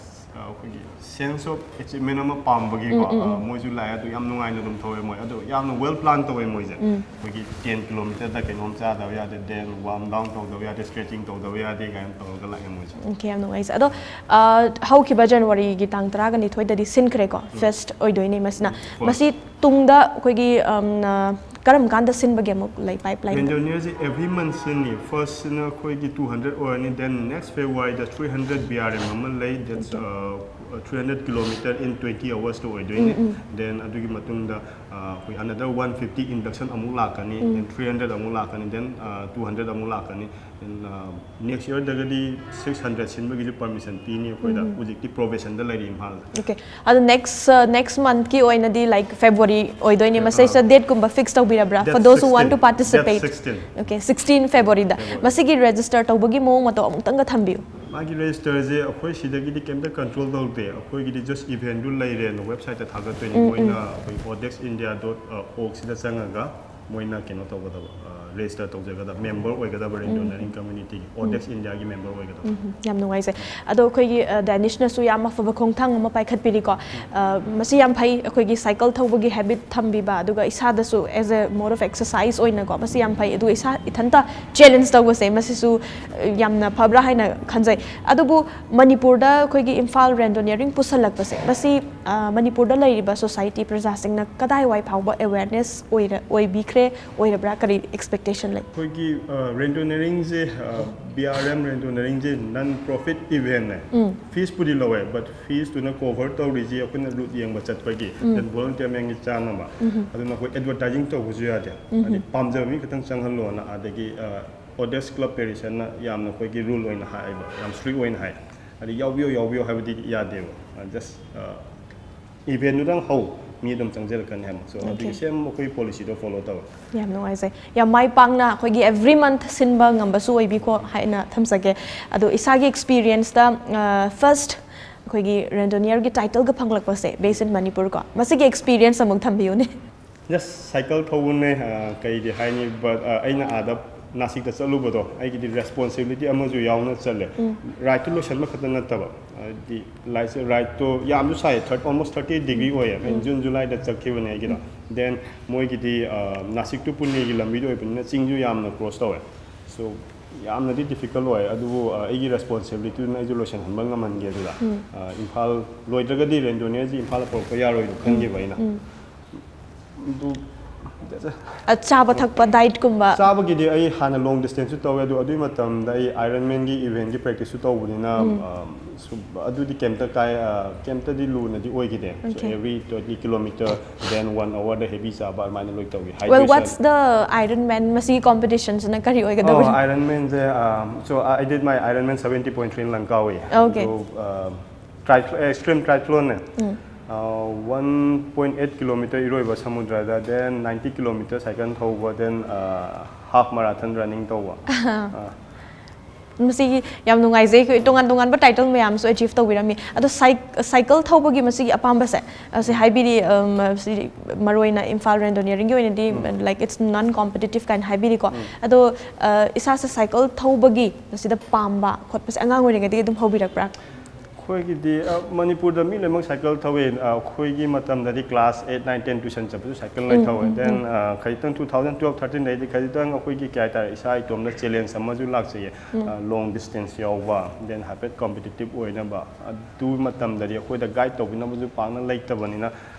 ꯑꯩꯈꯣꯏꯒꯤ ꯁꯦꯟꯁ ꯑꯣꯐ ꯑꯦꯆꯤꯞꯃꯦꯟ ꯑꯃ ꯄꯥꯝꯕꯒꯤꯀꯣ, ꯑ, ꯃꯣꯏꯁꯨ ꯂꯥꯛꯑꯦ꯫ ꯑꯗꯨ ꯌꯥꯝ ꯅꯨꯡꯉꯥꯏꯅ ꯑꯗꯨꯝ ꯊꯧꯋꯦ ꯃꯣꯏ꯫ ꯑꯗꯣ ꯌꯥꯝꯅ ꯋꯦꯜ ꯄ꯭ꯂꯥꯟ ꯇꯧꯋꯦ ꯃꯣꯏꯁꯦ꯫ ꯑꯩꯈꯣꯏꯒꯤ ꯇꯦꯟ ꯀꯤꯂꯣꯃꯤꯇꯔꯗ ꯀꯩꯅꯣꯝ ꯆꯥꯗꯕ ꯌꯥꯗꯦ, ꯗꯦꯟ ꯋꯥꯔꯝ ꯗꯥꯎꯟ ꯇꯧꯗꯕ ꯌꯥꯗꯦ, ꯁ꯭ꯇ꯭ꯔꯦꯆꯤꯡ ꯇꯧꯗꯕ ꯌꯥꯗꯦ ꯀꯥꯏꯅ ꯇꯧꯔꯒ ꯂꯥꯛꯑꯦ ꯃꯣꯏꯁꯦ꯫ ꯑꯣꯀꯦ, ꯌꯥꯝ ꯅꯨꯡꯉꯥꯏꯖꯩ꯫ ꯑꯗꯣ, ꯑ, ꯍꯧꯈꯤꯕ ꯖꯅꯋꯥꯔꯤꯒꯤ ꯇꯥꯡ ꯇꯔꯥꯒ ꯅꯤꯊꯣꯏꯗꯗꯤ ꯁꯤꯟꯈ꯭ꯔꯦꯀꯣ, ꯐꯦꯁꯠ ꯑꯣꯏꯗꯣꯏꯅꯦ ꯃꯁꯤꯅ꯫ ꯃꯁꯤ ꯇꯨꯡꯗ ꯑꯩꯈꯣꯏꯒꯤ, ꯑꯝ, ꯑ, ꯀꯔꯝ ꯀꯥꯟꯗ ꯁꯤꯟꯕꯒꯦ ꯑꯃꯨꯛ ꯂꯩ ꯄꯥꯏꯞꯂꯥꯏꯟꯗ? ꯄꯦꯟꯗꯣꯅꯤꯌꯔꯁꯦ ꯑꯦꯚ꯭ꯔꯤ ꯃꯟꯊ ꯁꯤꯟꯅꯤ꯫ ꯐꯥꯔꯁꯁꯤꯅ ꯑꯩꯈꯣꯏꯒꯤ two hundred ꯑꯣꯏꯔꯅꯤ, ꯗꯦꯟ ꯅꯦꯛꯁ ꯐꯦꯕ꯭ꯔꯨꯋꯥꯔꯤꯗ three hundred B R M ꯑꯃ ꯂꯩ, that's, uh, three hundred kilometer in twenty hours ꯇ ꯑꯣꯏꯗꯣꯏꯅꯤ꯫ ꯗꯦꯟ ꯑꯗꯨꯒꯤ ꯃꯇꯨꯡꯗ, uh, ꯑꯩꯈꯣꯏ another one fifty induction ꯑꯃꯨꯛ ꯂꯥꯛꯀꯅꯤ, ꯗꯦꯟ three hundred ꯑꯃꯨꯛ ꯂꯥꯛꯀꯅꯤ, ꯗꯦꯟ, uh, two hundred ꯑꯃꯨꯛ ꯂꯥꯛꯀꯅꯤ꯫ ꯗꯦꯟ, uh, ꯅꯦꯛꯁ ꯌꯔꯗꯒꯗꯤ six hundred ꯁꯤꯟꯕꯒꯤꯁꯨ ꯄꯔꯃꯤꯁꯟ ꯄꯤꯅꯤ ꯑꯩꯈꯣꯏꯗ꯫ ꯍꯧꯖꯤꯛꯇꯤ ꯄ꯭ꯔꯣꯕꯦꯁꯟꯗ ꯂꯩꯔꯤ ꯏꯝꯐꯥꯜꯗ꯫ ꯑꯣꯀꯦ꯫ ꯑꯗꯣ ꯅꯦꯛꯁ, ꯑ, ꯅꯦꯛꯁ ꯃꯟꯊꯀꯤ ꯑꯣꯏꯅꯗꯤ, ꯂꯥꯏꯛ, ꯐꯦꯕ꯭ꯔꯨꯋꯥꯔꯤ ꯑꯣꯏꯗꯣꯏꯅꯦ꯫ ꯃꯁꯤꯗꯩꯁꯤꯗ ꯗꯦꯠꯀꯨꯝꯕ ꯐꯤꯛꯁ ꯇꯧꯕꯤꯔꯕ꯭ꯔꯥ? For those who want to participate. Sixteen. Okay, sixteen ꯐꯦꯕ꯭ꯔꯨꯋꯥꯔꯤꯗ꯫ ꯃꯁꯤꯒꯤ ꯔꯦꯖꯤꯁꯇꯔ ꯇꯧꯕꯒꯤ ꯃꯑꯣꯡ ꯃꯇꯧ ꯑꯃꯨꯛꯇꯪꯒ ꯊꯝꯕꯤꯌꯨ꯫ ꯃꯥꯒꯤ ꯔꯦꯖꯤꯁꯇꯔꯁꯦ ꯑꯩꯈꯣꯏ ꯁꯤꯗꯒꯤꯗꯤ ꯀꯩꯝꯇ ꯀꯟꯇ꯭ꯔꯣꯜ ꯇꯧꯗꯦ꯫ ꯑꯩꯈꯣꯏꯒꯤꯗꯤ ꯖꯁ ꯏꯚꯦꯟꯗꯨ ꯂꯩꯔꯦꯅ ꯋꯦꯕꯁꯥꯏꯠꯇ ꯊꯥꯒꯠꯇꯣꯏꯅꯤ꯫ ꯃꯣꯏꯅ ꯑꯩꯈꯣꯏ odex india dot org ꯁꯤꯗ ꯆꯪꯉꯒ ꯃꯣꯏꯅ ꯀꯩꯅꯣ ꯇꯧꯒꯗꯕ, ꯑ, ꯔꯦꯖꯤꯁꯇꯔ ꯇꯧꯖꯒꯗꯕ, ꯃꯦꯝꯕꯔ ꯑꯣꯏꯒꯗꯕ ꯔꯦꯟꯗꯣꯅꯔꯤꯡ ꯀꯝꯃ꯭ꯌꯨꯅꯤꯇꯤꯒꯤ ꯑꯣꯗꯦꯛꯁ ꯏꯟꯗꯤꯌꯥꯒꯤ ꯃꯦꯝꯕꯔ ꯑꯣꯏꯒꯗꯕ꯫ ꯎꯝ, ꯌꯥꯝ ꯅꯨꯡꯉꯥꯏꯖꯩ꯫ ꯑꯗꯣ ꯑꯩꯈꯣꯏꯒꯤ ꯗꯦꯅꯤꯁꯅꯁꯨ ꯌꯥꯝ ꯑꯐꯕ ꯈꯣꯡꯊꯥꯡ ꯑꯃ ꯄꯥꯏꯈꯠꯄꯤꯔꯤꯀꯣ꯫ ꯑ, ꯃꯁꯤ ꯌꯥꯝ ꯐꯩ, ꯑꯩꯈꯣꯏꯒꯤ ꯁꯥꯏꯀꯜ ꯊꯧꯕꯒꯤ ꯍꯦꯕꯤꯠ ꯊꯝꯕꯤꯕ, ꯑꯗꯨꯒ ꯏꯁꯥꯗꯁꯨ as a mode of exercise ꯑꯣꯏꯅꯀꯣ, ꯃꯁꯤ ꯌꯥꯝ ꯐꯩ꯫ ꯑꯗꯨꯒ ꯏꯁꯥ ꯏꯊꯟꯇ ꯆꯦꯂꯦꯟꯖ ꯇꯧꯕꯁꯦ, ꯃꯁꯤꯁꯨ ꯑ, ꯌꯥꯝꯅ ꯐꯕ꯭ꯔꯥ ꯍꯥꯏꯅ ꯈꯟꯖꯩ꯫ ꯑꯗꯨꯕꯨ ꯃꯅꯤꯄꯨꯔꯗ ꯑꯩꯈꯣꯏꯒꯤ ꯏꯝꯐꯥꯜ ꯔꯦꯟꯗꯣꯅꯤꯌꯔꯤꯡ ꯄꯨꯁꯜꯂꯛꯄꯁꯦ, ꯃꯁꯤ ꯑ, ꯃꯅꯤꯄꯨꯔꯗ ꯂꯩꯔꯤꯕ ꯁꯣꯁꯥꯏꯇꯤ ꯄ꯭ꯔꯖꯥꯁꯤꯡꯅ ꯀꯗꯥꯏꯋꯥꯏ ꯐꯥꯎꯕ ꯑꯦꯋꯦꯔꯅꯦꯁ ꯑꯣꯏꯔ ꯑꯣꯏꯕꯤꯈ꯭ꯔꯦ, ꯑꯣꯏꯔꯕ꯭ꯔꯥ? ꯀꯔꯤ ꯑꯦꯛꯁꯄꯦꯛꯇꯦꯁꯟ ꯂꯩ? ꯑꯩꯈꯣꯏꯒꯤ ꯔꯦꯟꯗꯣꯅꯔꯤꯡꯁꯦ, ꯕꯤ ꯑꯥꯔ ꯑꯦꯝ ꯔꯦꯟꯗꯣꯅꯔꯤꯡꯁꯦ ꯅꯟ ꯄ꯭ꯔꯣꯐꯤꯠ ꯏꯚꯦꯟꯅꯦ꯫ ꯐꯤꯁꯄꯨꯗꯤ ꯂꯧꯋꯦ, ꯕꯠ ꯐꯤꯁꯇꯨꯅ ꯀꯣꯚꯔ ꯇꯧꯔꯤꯁꯤ ꯑꯩꯈꯣꯏꯅ ꯔꯨꯠ ꯌꯦꯡꯕ ꯆꯠꯄꯒꯤ, ꯗꯦꯟ ꯚꯣꯂꯨꯟꯇꯤꯌꯔ ꯃꯦꯟꯒꯤ ꯆꯥꯅꯕ꯫ ꯑꯗꯨꯅ ꯑꯩꯈꯣꯏ ꯑꯦꯗꯚꯔꯇꯥꯏꯖꯤꯡ ꯇꯧꯕꯁꯨ ꯌꯥꯗꯦ꯫ ꯍꯥꯏꯗꯤ ꯄꯥꯝꯖꯕ ꯃꯤ ꯈꯛꯇꯪ ꯆꯪꯍꯜꯂꯣꯅ ꯑꯥꯗꯒꯤ ꯑꯣꯗꯦꯛꯁ ꯀ꯭ꯂꯕ ꯄꯦꯔꯤꯁꯟꯅ ꯌꯥꯝꯅ ꯑꯩꯈꯣꯏꯒꯤ ꯔꯨꯜ ꯑꯣꯏꯅ ꯍꯥꯏꯌꯦꯕ, ꯌꯥꯝ ꯁ꯭ꯇ꯭ꯔꯤꯛ ꯑꯣꯏꯅ ꯍꯥꯏ꯫ ꯍꯥꯏꯗꯤ ꯌꯥꯎꯕꯤꯌꯣ ꯌꯥꯎꯕꯤꯌꯣ ꯍꯥꯏꯕꯗꯤ ꯌꯥꯗꯦꯕ꯫ ꯖꯁ ꯏꯚꯦꯟꯗꯨꯗꯪ ꯍꯧ, ꯃꯤ ꯑꯗꯨꯝ ꯆꯪꯁꯤꯜꯂꯛꯀꯅꯤ ꯍꯥꯏꯕ꯫ ꯁꯣ ꯑꯗꯨꯒꯤ Okay. ꯁꯦꯝ ꯑꯩꯈꯣꯏ ꯄꯣꯂꯤꯁꯤꯗꯣ ꯐꯣꯂꯣ ꯇꯧꯋꯦ꯫ ꯌꯥꯝ ꯅꯨꯡꯉꯥꯏꯖꯩ꯫ ꯌꯥꯝ ꯃꯥꯏ ꯄꯥꯛꯅ ꯑꯩꯈꯣꯏꯒꯤ ꯑꯦꯚ꯭ꯔꯤ ꯃꯟꯊ ꯁꯤꯟꯕ ꯉꯝꯕꯁꯨ ꯑꯣꯏꯕꯤꯀꯣ ꯍꯥꯏꯅ ꯊꯝꯖꯒꯦ꯫ ꯑꯗꯣ ꯏꯁꯥꯒꯤ ꯑꯦꯛꯁꯄꯤꯔꯤꯌꯦꯟꯁꯇ ꯐꯥꯔꯁ ꯑꯩꯈꯣꯏꯒꯤ ꯔꯦꯟꯗꯣꯅꯤꯌꯔꯒꯤ ꯇꯥꯏꯇꯜꯒ ꯐꯪꯂꯛꯄꯁꯦ, based in ꯃꯅꯤꯄꯨꯔ ꯀꯣ, ꯃꯁꯤꯒꯤ ꯑꯦꯛꯁꯄꯤꯔꯤꯌꯦꯟꯁ ꯑꯃꯨꯛ ꯊꯝꯕꯤꯌꯨꯅꯦ꯫ Just cycle ꯊꯧꯕꯅꯦ꯫ ꯑ, ꯀꯩꯗꯤ ꯍꯥꯏꯅꯤ, ꯕꯠ ꯑꯩꯅ ꯑꯥꯗ ꯅꯥꯁꯤꯛꯇ ꯆꯠꯂꯨꯕꯗꯣ ꯑꯩꯒꯤꯗꯤ ꯔꯦꯁꯄꯣꯟꯁꯤꯕꯤꯂꯤꯇꯤ ꯑꯃꯁꯨ ꯌꯥꯎꯅ ꯆꯠꯂꯦ꯫ ꯔꯥꯏꯗꯇꯨ ꯂꯣꯏꯁꯟꯕ ꯈꯛꯇ ꯅꯠꯇꯕ, ꯍꯥꯏꯗꯤ ꯂꯥꯏꯁꯦ ꯔꯥꯏꯗꯇꯣ ꯌꯥꯝꯁꯨ ꯁꯥꯏ, ꯊꯥꯔꯇꯤ ꯑꯣꯜꯃꯣꯁ ꯊꯥꯔꯇꯤ ꯗꯤꯒ꯭ꯔꯤ ꯑꯣꯏꯌꯦ꯫ ꯑꯩꯅ ꯖꯨꯟ ꯖꯨꯂꯥꯏꯗ ꯆꯠꯈꯤꯕꯅꯦ ꯑꯩꯒꯤꯗꯣ꯫ ꯗꯦꯟ ꯃꯣꯏꯒꯤꯗꯤ ꯑ, ꯅꯥꯁꯤꯛ ꯇꯨ ꯄꯨꯅꯦꯒꯤ ꯂꯝꯕꯤꯗ ꯑꯣꯏꯕꯅꯤꯅ ꯆꯤꯡꯁꯨ ꯌꯥꯝꯅ ꯀ꯭ꯔꯣꯁ ꯇꯧꯋꯦ꯫ ꯁꯣ ꯌꯥꯝꯅꯗꯤ ꯗꯤꯐꯤꯀꯜ ꯑꯣꯏ, ꯑꯗꯨꯕꯨ ꯑ, ꯑꯩꯒꯤ ꯔꯦꯁꯄꯣꯟꯁꯤꯕꯤꯂꯤꯇꯤꯗꯨꯅ ꯑꯩꯁꯨ ꯂꯣꯏꯁꯤꯟꯍꯟꯕ ꯉꯝꯍꯟꯒꯦ ꯑꯗꯨꯗ꯫ ꯑ, ꯏꯝꯐꯥꯜ ꯂꯣꯏꯗ꯭ꯔꯒꯗꯤ ꯔꯦꯟꯗꯣꯅꯤꯌꯔꯁꯤ ꯏꯝꯐꯥꯜꯗ ꯄꯨꯔꯛꯄ ꯌꯥꯔꯣꯏꯗꯣ ꯈꯟꯈꯤꯕ ꯑꯩꯅ꯫ ꯑꯗꯨ ꯑ, ꯆꯥꯕ ꯊꯛꯄ, ꯗꯥꯏꯠꯀꯨꯝꯕ? ꯆꯥꯕꯒꯤꯗꯤ ꯑꯩ ꯍꯥꯟꯅ ꯂꯣꯡ ꯗꯤꯁꯇꯦꯟꯁꯁꯨ ꯇꯧꯋꯦ, ꯑꯗꯣ ꯑꯗꯨꯒꯤ ꯃꯇꯝꯗ ꯑꯩ ꯑꯥꯏꯔꯟ ꯃꯦꯟꯒꯤ ꯏꯚꯦꯟꯒꯤ ꯄ꯭ꯔꯦꯛꯇꯤꯁꯁꯨ ꯇꯧꯕꯅꯤꯅ, ꯑꯝ, ꯁꯨꯝ, ꯑꯗꯨꯗꯤ ꯀꯩꯝꯇ ꯀꯥꯏ, ꯑ, ꯀꯩꯝꯇꯗꯤ ꯂꯨꯅꯗꯤ ꯑꯣꯏꯈꯤꯗꯦ꯫ So, Okay. Every twenty kilometer, then one hourꯗ ꯍꯦꯚꯤ ꯆꯥꯕ ꯑꯗꯨꯃꯥꯏꯅ ꯂꯣꯏ ꯇꯧꯏ꯫ Well, what's the Iron Man? ꯃꯁꯤꯒꯤ ꯀꯣꯝꯄꯤꯇꯤꯁꯟꯁꯤꯅ ꯀꯔꯤ ꯑꯣꯏꯒꯗꯕꯅꯣ? ꯑꯥꯏꯔꯟ ꯃꯦꯟꯁꯦ, so I did my Ironman seventy point three in Lankawi. Okay. ꯑꯗꯣ, ꯑ, triathlon, extreme triathlonꯅꯦ꯫ One point eight kilometer ꯏꯔꯣꯏꯕ ꯁꯃꯨꯗ꯭ꯔꯗ, then ninety kilometer ꯁꯥꯏꯀꯜ ꯊꯧꯕ, then half marathon running ꯇꯧꯕ꯫ ꯑ, ꯃꯁꯤꯒꯤ ꯌꯥꯝ ꯅꯨꯡꯉꯥꯏꯖꯩ, ꯑꯩꯈꯣꯏ ꯇꯣꯉꯥꯟ ꯇꯣꯉꯥꯟꯕ ꯇꯥꯏꯇꯜ ꯃꯌꯥꯝꯁꯨ ꯑꯦꯆꯤꯞ ꯇꯧꯕꯤꯔꯝꯃꯤ꯫ ꯑꯗꯣ ꯁꯥꯏ- ꯁꯥꯏꯀꯜ ꯊꯧꯕꯒꯤ ꯃꯁꯤꯒꯤ ꯑꯄꯥꯝꯕꯁꯦ, ꯑ, ꯁꯤ ꯍꯥꯏꯕꯤꯔꯤ, ꯑꯝ, ꯁꯤ ꯃꯔꯨ ꯑꯣꯏꯅ ꯏꯝꯐꯥꯜ ꯔꯦꯟꯗꯣꯅꯤꯌꯔꯤꯡꯒꯤ ꯑꯣꯏꯅꯗꯤ, like, it's non competitive ꯀꯥꯏꯅ ꯍꯥꯏꯕꯤꯔꯤꯀꯣ꯫ ꯑꯗꯣ, ꯑ, ꯏꯁꯥꯁꯦ ꯁꯥꯏꯀꯜ ꯊꯧꯕꯒꯤ ꯃꯁꯤꯗ ꯄꯥꯝꯕ ꯈꯣꯠꯄꯁꯦ ꯑꯉꯥꯡ ꯑꯣꯏꯔꯤꯉꯩꯗꯒꯤ ꯑꯗꯨꯝ ꯍꯧꯕꯤꯔꯛꯄ꯭ꯔꯥ? ꯑꯩꯈꯣꯏꯒꯤꯗꯤ, ꯑ, ꯃꯅꯤꯄꯨꯔꯗ ꯃꯤ ꯂꯣꯏꯅꯃꯛ ꯁꯥꯏꯀꯜ ꯊꯧꯋꯦ꯫ ꯑ, ꯑꯩꯈꯣꯏꯒꯤ ꯃꯇꯝꯗꯗꯤ class eight, nine, ten tuition ꯆꯠꯄꯁꯨ ꯁꯥꯏꯀꯜ ꯂꯣꯏ ꯊꯧꯋꯦ꯫ Then, ꯑ, ꯈꯖꯤꯛꯇꯪ two thousand twelve, thirteen ꯗꯩꯗꯤ ꯈꯖꯤꯛꯇꯪ ꯑꯩꯈꯣꯏꯒꯤ ꯀꯩ ꯍꯥꯏꯇꯥꯔꯦ, ꯏꯁꯥ ꯏꯇꯣꯝꯗ challenge ꯑꯃꯁꯨ ꯂꯥꯛꯆꯩꯌꯦ꯫ ꯑ, long distance ꯌꯥꯎꯕ, then ꯍꯥꯏꯐꯦꯠ competitive ꯑꯣꯏꯅꯕ꯫ ꯑꯗꯨ ꯃꯇꯝꯗꯗꯤ ꯑꯩꯈꯣꯏꯗ guide ꯇꯧꯕꯤꯅꯕꯁꯨ ꯄꯥꯛꯅ ꯂꯩꯇꯕꯅꯤꯅ,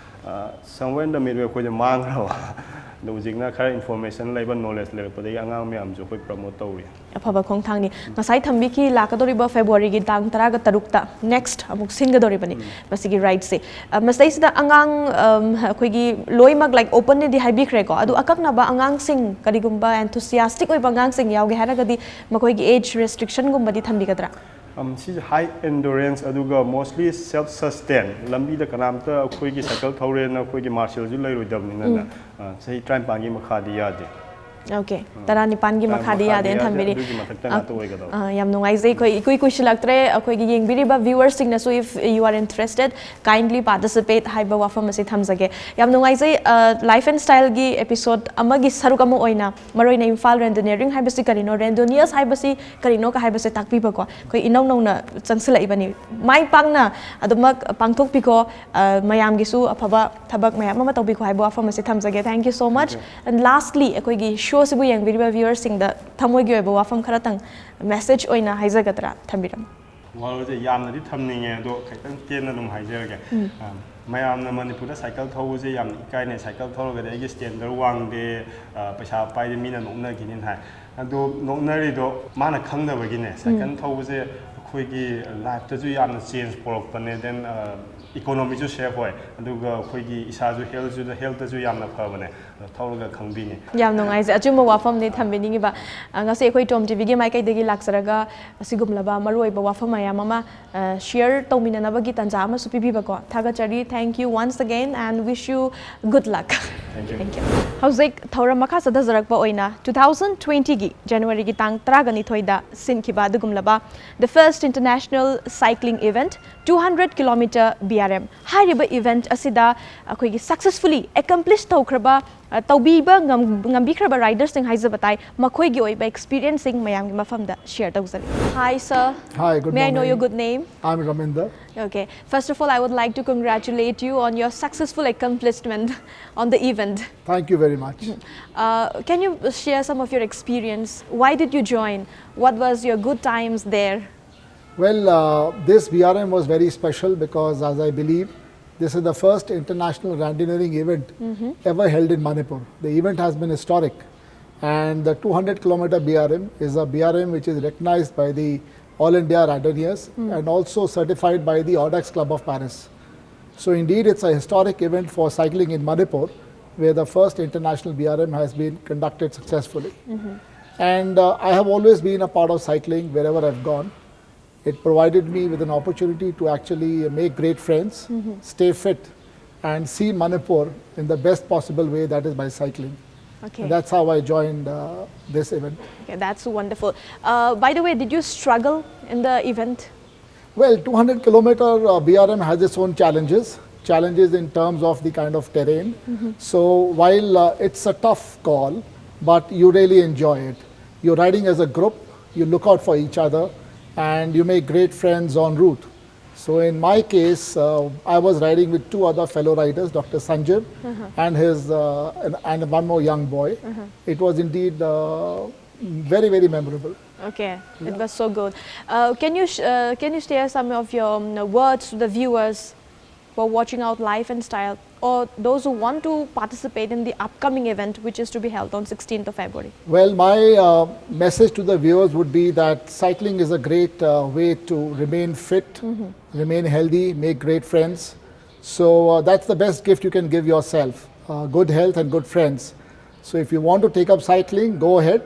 ꯑ, somewhere in the middle ꯑꯩꯈꯣꯏꯗ ꯃꯥꯡꯈ꯭ꯔꯕ꯫ ꯑꯗꯣ ꯍꯧꯖꯤꯛꯅ ꯈꯔ information ꯂꯩꯕ, knowledge ꯂꯩꯔꯛꯄꯗꯒꯤ ꯑꯉꯥꯡ ꯃꯌꯥꯝꯁꯨ ꯑꯩꯈꯣꯏ promote ꯇꯧꯔꯤ꯫ ꯑꯐꯕ ꯈꯣꯡꯊꯥꯡꯅꯤ꯫ ꯉꯁꯥꯏ ꯊꯝꯕꯤꯈꯤ, ꯂꯥꯛꯀꯗꯧꯔꯤꯕ February ꯒꯤ ꯇꯥꯡ ꯇꯔꯥꯒ ꯇꯔꯨꯛꯇ next ꯑꯃꯨꯛ ꯁꯤꯟꯒꯗꯧꯔꯤꯕꯅꯤ ꯃꯁꯤꯒꯤ ride ꯁꯦ꯫ ꯑ, ꯃꯁꯤꯗꯩꯁꯤꯗ ꯑꯉꯥꯡ, ꯑꯝ, ꯑꯩꯈꯣꯏꯒꯤ ꯂꯣꯏꯅꯃꯛ, like, open ꯅꯤꯗꯤ ꯍꯥꯏꯕꯤꯈ꯭ꯔꯦꯀꯣ, ꯑꯗꯨ ꯑꯀꯛꯅꯕ ꯑꯉꯥꯡꯁꯤꯡ, ꯀꯔꯤꯒꯨꯝꯕ enthusiastic ꯑꯣꯏꯕ ꯑꯉꯥꯡꯁꯤꯡ ꯌꯥꯎꯒꯦ ꯍꯥꯏꯔꯒꯗꯤ ꯃꯈꯣꯏꯒꯤ age restriction ꯒꯨꯝꯕꯗꯤ ꯊꯝꯕꯤꯒꯗ꯭ꯔꯥ? ꯑꯝ, ꯁꯤꯁꯦ high endurance, ꯑꯗꯨꯒ mostly self sustain, ꯂꯝꯕꯤꯗ ꯀꯅꯥꯝꯇ ꯑꯩꯈꯣꯏꯒꯤ ꯁꯥꯏꯀꯜ ꯊꯧꯔꯦꯅ ꯑꯩꯈꯣꯏꯒꯤ ꯃꯥꯔꯁꯦꯜꯁꯨ ꯂꯩꯔꯣꯏꯗꯕꯅꯤꯅꯅ, ꯑ, ꯆꯍꯤ ꯇꯔꯥꯅꯤꯄꯥꯟꯒꯤ ꯃꯈꯥꯗꯤ ꯌꯥꯗꯦ꯫ Okay, ꯇꯔꯥꯅꯤꯄꯥꯟꯒꯤ ꯃꯈꯥꯗꯤ ꯌꯥꯗꯦꯅ ꯊꯝꯕꯤꯔꯤ꯫ ꯑꯗꯨꯒꯤ ꯃꯊꯛꯇ ꯉꯥꯛꯇ ꯑꯣꯏꯒꯗꯕ꯫ ꯑ, ꯌꯥꯝ ꯅꯨꯡꯉꯥꯏꯖꯩ꯫ ꯑꯩꯈꯣꯏ ꯏꯀꯨꯏ ꯀꯨꯏꯁꯤꯜꯂꯛꯇ꯭ꯔꯦ꯫ ꯑꯩꯈꯣꯏꯒꯤ ꯌꯦꯡꯕꯤꯔꯤꯕ viewer ꯁꯤꯡꯅꯁꯨ, if you are interested, kindly participate ꯍꯥꯏꯕ ꯋꯥꯐꯝ ꯑꯁꯤ ꯊꯝꯖꯒꯦ꯫ ꯌꯥꯝ ꯅꯨꯡꯉꯥꯏꯖꯩ꯫ ꯑ, Life and Style ꯒꯤ episode ꯑꯃꯒꯤ ꯁꯔꯨꯛ ꯑꯃ ꯑꯣꯏꯅ ꯃꯔꯨꯑꯣꯏꯅ ꯏꯝꯐꯥꯜ ꯔꯦꯟꯗꯣꯅꯤꯌꯔꯤꯡ ꯍꯥꯏꯕꯁꯤ ꯀꯔꯤꯅꯣ, ꯔꯦꯟꯗꯣꯅꯤꯌꯔꯁ ꯍꯥꯏꯕꯁꯤ ꯀꯔꯤꯅꯣ ꯀ ꯍꯥꯏꯕꯁꯦ ꯇꯥꯛꯄꯤꯕꯀꯣ꯫ ꯑꯩꯈꯣꯏ ꯏꯅꯧ ꯅꯧꯅ ꯆꯪꯁꯤꯜꯂꯛꯏꯕꯅꯤ꯫ ꯃꯥꯏ ꯄꯥꯛꯅ ꯑꯗꯨꯃꯛ ꯄꯥꯡꯊꯣꯛꯄꯤꯈꯣ꯫ ꯑ, ꯃꯌꯥꯝꯒꯤꯁꯨ ꯑꯐꯕ ꯊꯕꯛ ꯃꯌꯥꯝ ꯑꯃ ꯇꯧꯕꯤꯈꯣ ꯍꯥꯏꯕ ꯋꯥꯐꯝ ꯑꯁꯤ ꯊꯝꯖꯒꯦ꯫ Thank you so much. And lastly, ꯑꯩꯈꯣꯏꯒꯤ show ꯁꯤꯕꯨ ꯌꯦꯡꯕꯤꯔꯤꯕ viewer ꯁꯤꯡꯗ ꯊꯃꯣꯏꯒꯤ ꯑꯣꯏꯕ ꯋꯥꯐꯝ ꯈꯔꯇꯪ message ꯑꯣꯏꯅ ꯍꯥꯏꯖꯒꯗ꯭ꯔꯥ? ꯊꯝꯕꯤꯔꯝꯃꯨ꯫ ꯋꯥꯔꯣꯜꯁꯦ ꯌꯥꯝꯅꯗꯤ ꯊꯝꯅꯤꯡꯉꯦ, ꯑꯗꯣ ꯈꯤꯇꯪ ꯇꯦꯟꯅ ꯑꯗꯨꯝ ꯍꯥꯏꯖꯔꯒꯦ꯫ ꯑ, ꯃꯌꯥꯝꯅ ꯃꯅꯤꯄꯨꯔꯗ ꯁꯥꯏꯀꯜ ꯊꯧꯕꯁꯦ ꯌꯥꯝꯅ ꯏꯀꯥꯏꯅꯩ, ꯁꯥꯏꯀꯜ ꯊꯧꯔꯒꯗꯤ ꯑꯩꯒꯤ standard ꯋꯥꯡꯗꯦ, ꯑ, ꯄꯩꯁꯥ ꯄꯥꯏꯗꯦ, ꯃꯤꯅ ꯅꯣꯛꯅꯈꯤꯅꯤ ꯍꯥꯏ꯫ ꯑꯗꯣ ꯅꯣꯛꯅꯔꯤꯗꯣ ꯃꯥꯅ ꯈꯪꯗꯕꯒꯤꯅꯦ꯫ ꯁꯥꯏꯀꯜ ꯊꯧꯕꯁꯦ ꯑꯩꯈꯣꯏꯒꯤ life ꯇꯁꯨ ꯌꯥꯝꯅ change ꯄꯨꯔꯛꯄꯅꯦ, then, ꯑ, Economyꯁꯨ save ꯑꯣꯏ, ꯑꯗꯨꯒ ꯑꯩꯈꯣꯏꯒꯤ ꯏꯁꯥꯁꯨ healthꯁꯨ healthꯇꯁꯨ ꯌꯥꯝꯅ ꯐꯕꯅꯦ꯫ ꯑꯗꯣ ꯊꯧꯔꯒ ꯈꯪꯕꯤꯅꯤ꯫ ꯌꯥꯝ ꯅꯨꯡꯉꯥꯏꯖꯩ꯫ ꯑꯆꯨꯝꯕ ꯋꯥꯐꯝꯅꯤ ꯊꯝꯕꯤꯅꯤꯡꯉꯤꯕ꯫ ꯑ, ꯉꯁꯤ ꯑꯩꯈꯣꯏ ꯇꯣꯝ ꯇꯤꯚꯤꯒꯤ ꯃꯥꯏꯀꯩꯗꯒꯤ ꯂꯥꯛꯆꯔꯒ ꯑꯁꯤꯒꯨꯝꯂꯕ ꯃꯔꯨꯑꯣꯏꯕ ꯋꯥꯐꯝ ꯃꯌꯥꯝ ꯑꯃ, ꯑ, share ꯇꯧꯃꯤꯟꯅꯅꯕꯒꯤ ꯇꯥꯟꯖꯥ ꯑꯃꯁꯨ ꯄꯤꯕꯤꯕꯀꯣ꯫ ꯊꯥꯒꯠꯆꯔꯤ꯫ Thank you once again and wish you good luck꯫ Thank you. Thank you. ꯍꯧꯖꯤꯛ ꯊꯧꯔꯝ ꯃꯈꯥ ꯆꯠꯊꯖꯔꯛꯄ ꯑꯣꯏꯅ two thousand twentyꯒꯤ Januaryꯒꯤ ꯇꯥꯡ ꯇꯔꯥꯒ ꯅꯤꯊꯣꯏꯗ ꯁꯤꯟꯈꯤꯕ ꯑꯗꯨꯒꯨꯝꯂꯕ the first international cycling event two hundred kilometer B R M ꯍꯥꯏꯔꯤꯕ event ꯑꯁꯤꯗ ꯑꯩꯈꯣꯏꯒꯤ successfully accomplish ꯇꯧꯈ꯭ꯔꯕ, ꯑ, ꯇꯧꯕꯤꯕ ꯉꯝ-, ꯉꯝꯕꯤꯈ꯭ꯔꯕ ridersꯁꯤꯡ ꯍꯥꯏꯖꯕ ꯇꯥꯏ, ꯃꯈꯣꯏꯒꯤ ꯑꯣꯏꯕ experienceꯁꯤꯡ ꯃꯌꯥꯝꯒꯤ ꯃꯐꯝꯗ share ꯇꯧꯖꯔꯤ꯫ Hi sir. Hi, good May I morning. Know your good name? I'm Raminder. Okay. First of all, I would like to congratulate you on your successful accomplishment on the event. Thank you very much. Uh, can you share some of your experience? Why did you join? What was your good times there? Well, uh, this B R M was very special because, as I believe, this is the first international randoneering event ever held in Manipur. The event has been historic, and the two hundred kilometer B R M is a B R M which is recognized by the All India Randoneers and also certified by the Audax Club of Paris. So indeed, it's a historic event for cycling in Manipur, where the first international B R M has been conducted successfully. And uh, I have always been a part of cycling wherever I've gone. It provided me with an opportunity to actually make great friends, stay fit, and see Manipur in the best possible way, that is by cycling. Okay. And that's how I joined uh, this event. Okay, that's wonderful. Uh, by the way, did you struggle in the event? Well, two hundred kilometer uh, B R M has its own challenges, challenges in terms of the kind of terrain. So while uh, it's a tough call, but you really enjoy it. You're riding as a group, you look out for each other, and you make great friends en route. So in my case, uh, I was riding with two other fellow riders, Doctor Sanjib and his uh, and, and one more young boy. It was indeed uh, very, very memorable. Okay, it was so good. Uh, can you sh- uh, can you share some of your um, words to the viewers? for watching out life and style, or those who want to participate in the upcoming event, which is to be held on sixteenth of February? Well, my uh, message to the viewers would be that cycling is a great uh, way to remain fit, remain healthy, make great friends. So uh, that's the best gift you can give yourself, uh, good health and good friends. So if you want to take up cycling, go ahead.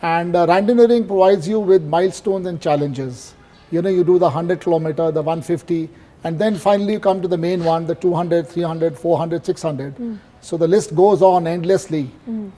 And uh, Randonnering provides you with milestones and challenges. You know, you do the one hundred kilometer, the one fifty, and then finally you come to the main one, the two hundred, three hundred, four hundred, six hundred. So the list goes on endlessly,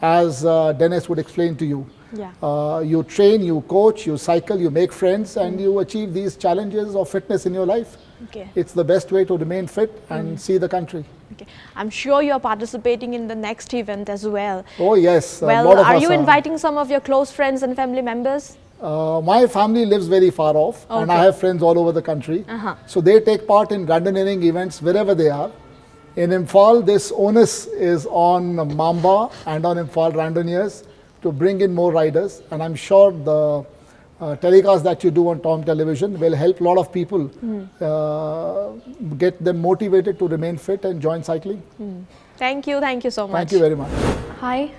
as uh, Dennis would explain to you. Yeah. Uh, you train, you coach, you cycle, you make friends, and you achieve these challenges of fitness in your life. Okay. It's the best way to remain fit and see the country. Okay. I'm sure you're participating in the next event as well. Oh, yes. A Well, lot of are us you inviting some of your close friends and family members? Uh, my family lives very far off, and I Okay. have friends all over the country. Uh-huh. So they take part in randonnering events wherever they are. In Imphal, this onus is on Mamba and on Imphal Randonniers to bring in more riders, and I'm sure the uh, telecast that you do on Tom Television will help a lot of people uh, get them motivated to remain fit and join cycling. Thank you, thank you so much. Thank you very much. Hi,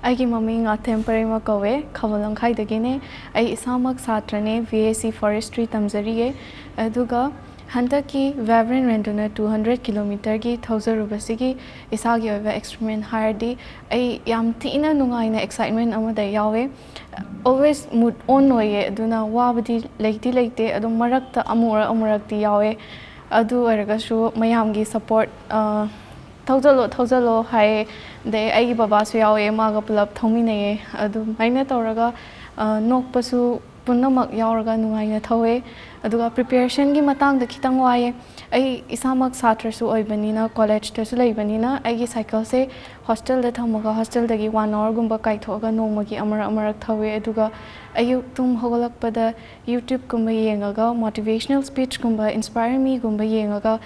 ꯑꯩꯒꯤ ꯃꯃꯤꯡ ꯑꯊꯦꯝ ꯄꯔꯦꯃ ꯀꯧꯋꯦ, ꯈꯥꯕꯣꯜ ꯂꯝꯈꯥꯏꯗꯒꯤꯅꯦ꯫ ꯑꯩ ꯏꯁꯥꯃꯛ ꯁꯥꯇ꯭ꯔꯅꯦ, B S C Forestry ꯇꯝꯖꯔꯤꯌꯦ꯫ ꯑꯗꯨꯒ ꯍꯟꯗꯛꯀꯤ Vavrin Randonneur two hundred kilometerꯒꯤ ꯊꯧꯖꯔꯨꯕꯁꯤꯒꯤ ꯏꯁꯥꯒꯤ ꯑꯣꯏꯕ experience ꯍꯥꯏꯔꯗꯤ, ꯑꯩ ꯌꯥꯝ ꯊꯤꯅ ꯅꯨꯡꯉꯥꯏꯅ excitement ꯑꯃꯗ ꯌꯥꯎꯋꯦ꯫ Always mood on ꯑꯣꯏꯌꯦ, ꯑꯗꯨꯅ ꯋꯥꯕꯗꯤ ꯂꯩꯇꯤ ꯂꯩꯇꯦ, ꯑꯗꯨꯝ ꯃꯔꯛꯇ ꯑꯃꯨꯔꯛ ꯑꯃꯨꯔꯛꯇꯤ ꯌꯥꯎꯋꯦ꯫ ꯑꯗꯨ ꯑꯣꯏꯔꯒꯁꯨ ꯃꯌꯥꯝꯒꯤ support, ꯑ, "ꯊꯧꯖꯜꯂꯣ, ꯊꯧꯖꯜꯂꯣ" ꯍꯥꯏ꯫ ꯑꯗꯩ ꯑꯩꯒꯤ ꯕꯕꯥꯁꯨ ꯌꯥꯎꯋꯦ, ꯃꯥꯒ ꯄꯨꯂꯞ ꯊꯧꯃꯤꯟꯅꯩꯌꯦ꯫ ꯑꯗꯨꯃꯥꯏꯅ ꯇꯧꯔꯒ, ꯑ, ꯅꯣꯛꯄꯁꯨ ꯄꯨꯝꯅꯃꯛ ꯌꯥꯎꯔꯒ ꯅꯨꯡꯉꯥꯏꯅ ꯊꯧꯋꯦ꯫ ꯑꯗꯨꯒ preparationꯒꯤ ꯃꯇꯥꯡꯗ ꯈꯤꯇꯪ ꯋꯥꯏꯌꯦ꯫ ꯑꯩ ꯏꯁꯥꯃꯛ ꯁꯥꯇ꯭ꯔꯁꯨ ꯑꯣꯏꯕꯅꯤꯅ, collegeꯇꯁꯨ ꯂꯩꯕꯅꯤꯅ, ꯑꯩꯒꯤ cycleꯁꯦ hostelꯗ ꯊꯝꯃꯒ hostelꯗꯒꯤ one hourꯒꯨꯝꯕ ꯀꯥꯏꯊꯣꯛꯑꯒ ꯅꯣꯡꯃꯒꯤ ꯑꯃꯔꯛ ꯑꯃꯔꯛ ꯊꯧꯋꯦ꯫ ꯑꯗꯨꯒ ꯑꯌꯨꯛ ꯇꯨꯝ ꯍꯧꯒꯠꯂꯛꯄꯗ YouTubeꯀꯨꯝꯕ ꯌꯦꯡꯉꯒ, motivational speechꯀꯨꯝꯕ, inspire meꯒꯨꯝꯕ ꯌꯦꯡꯉꯒ,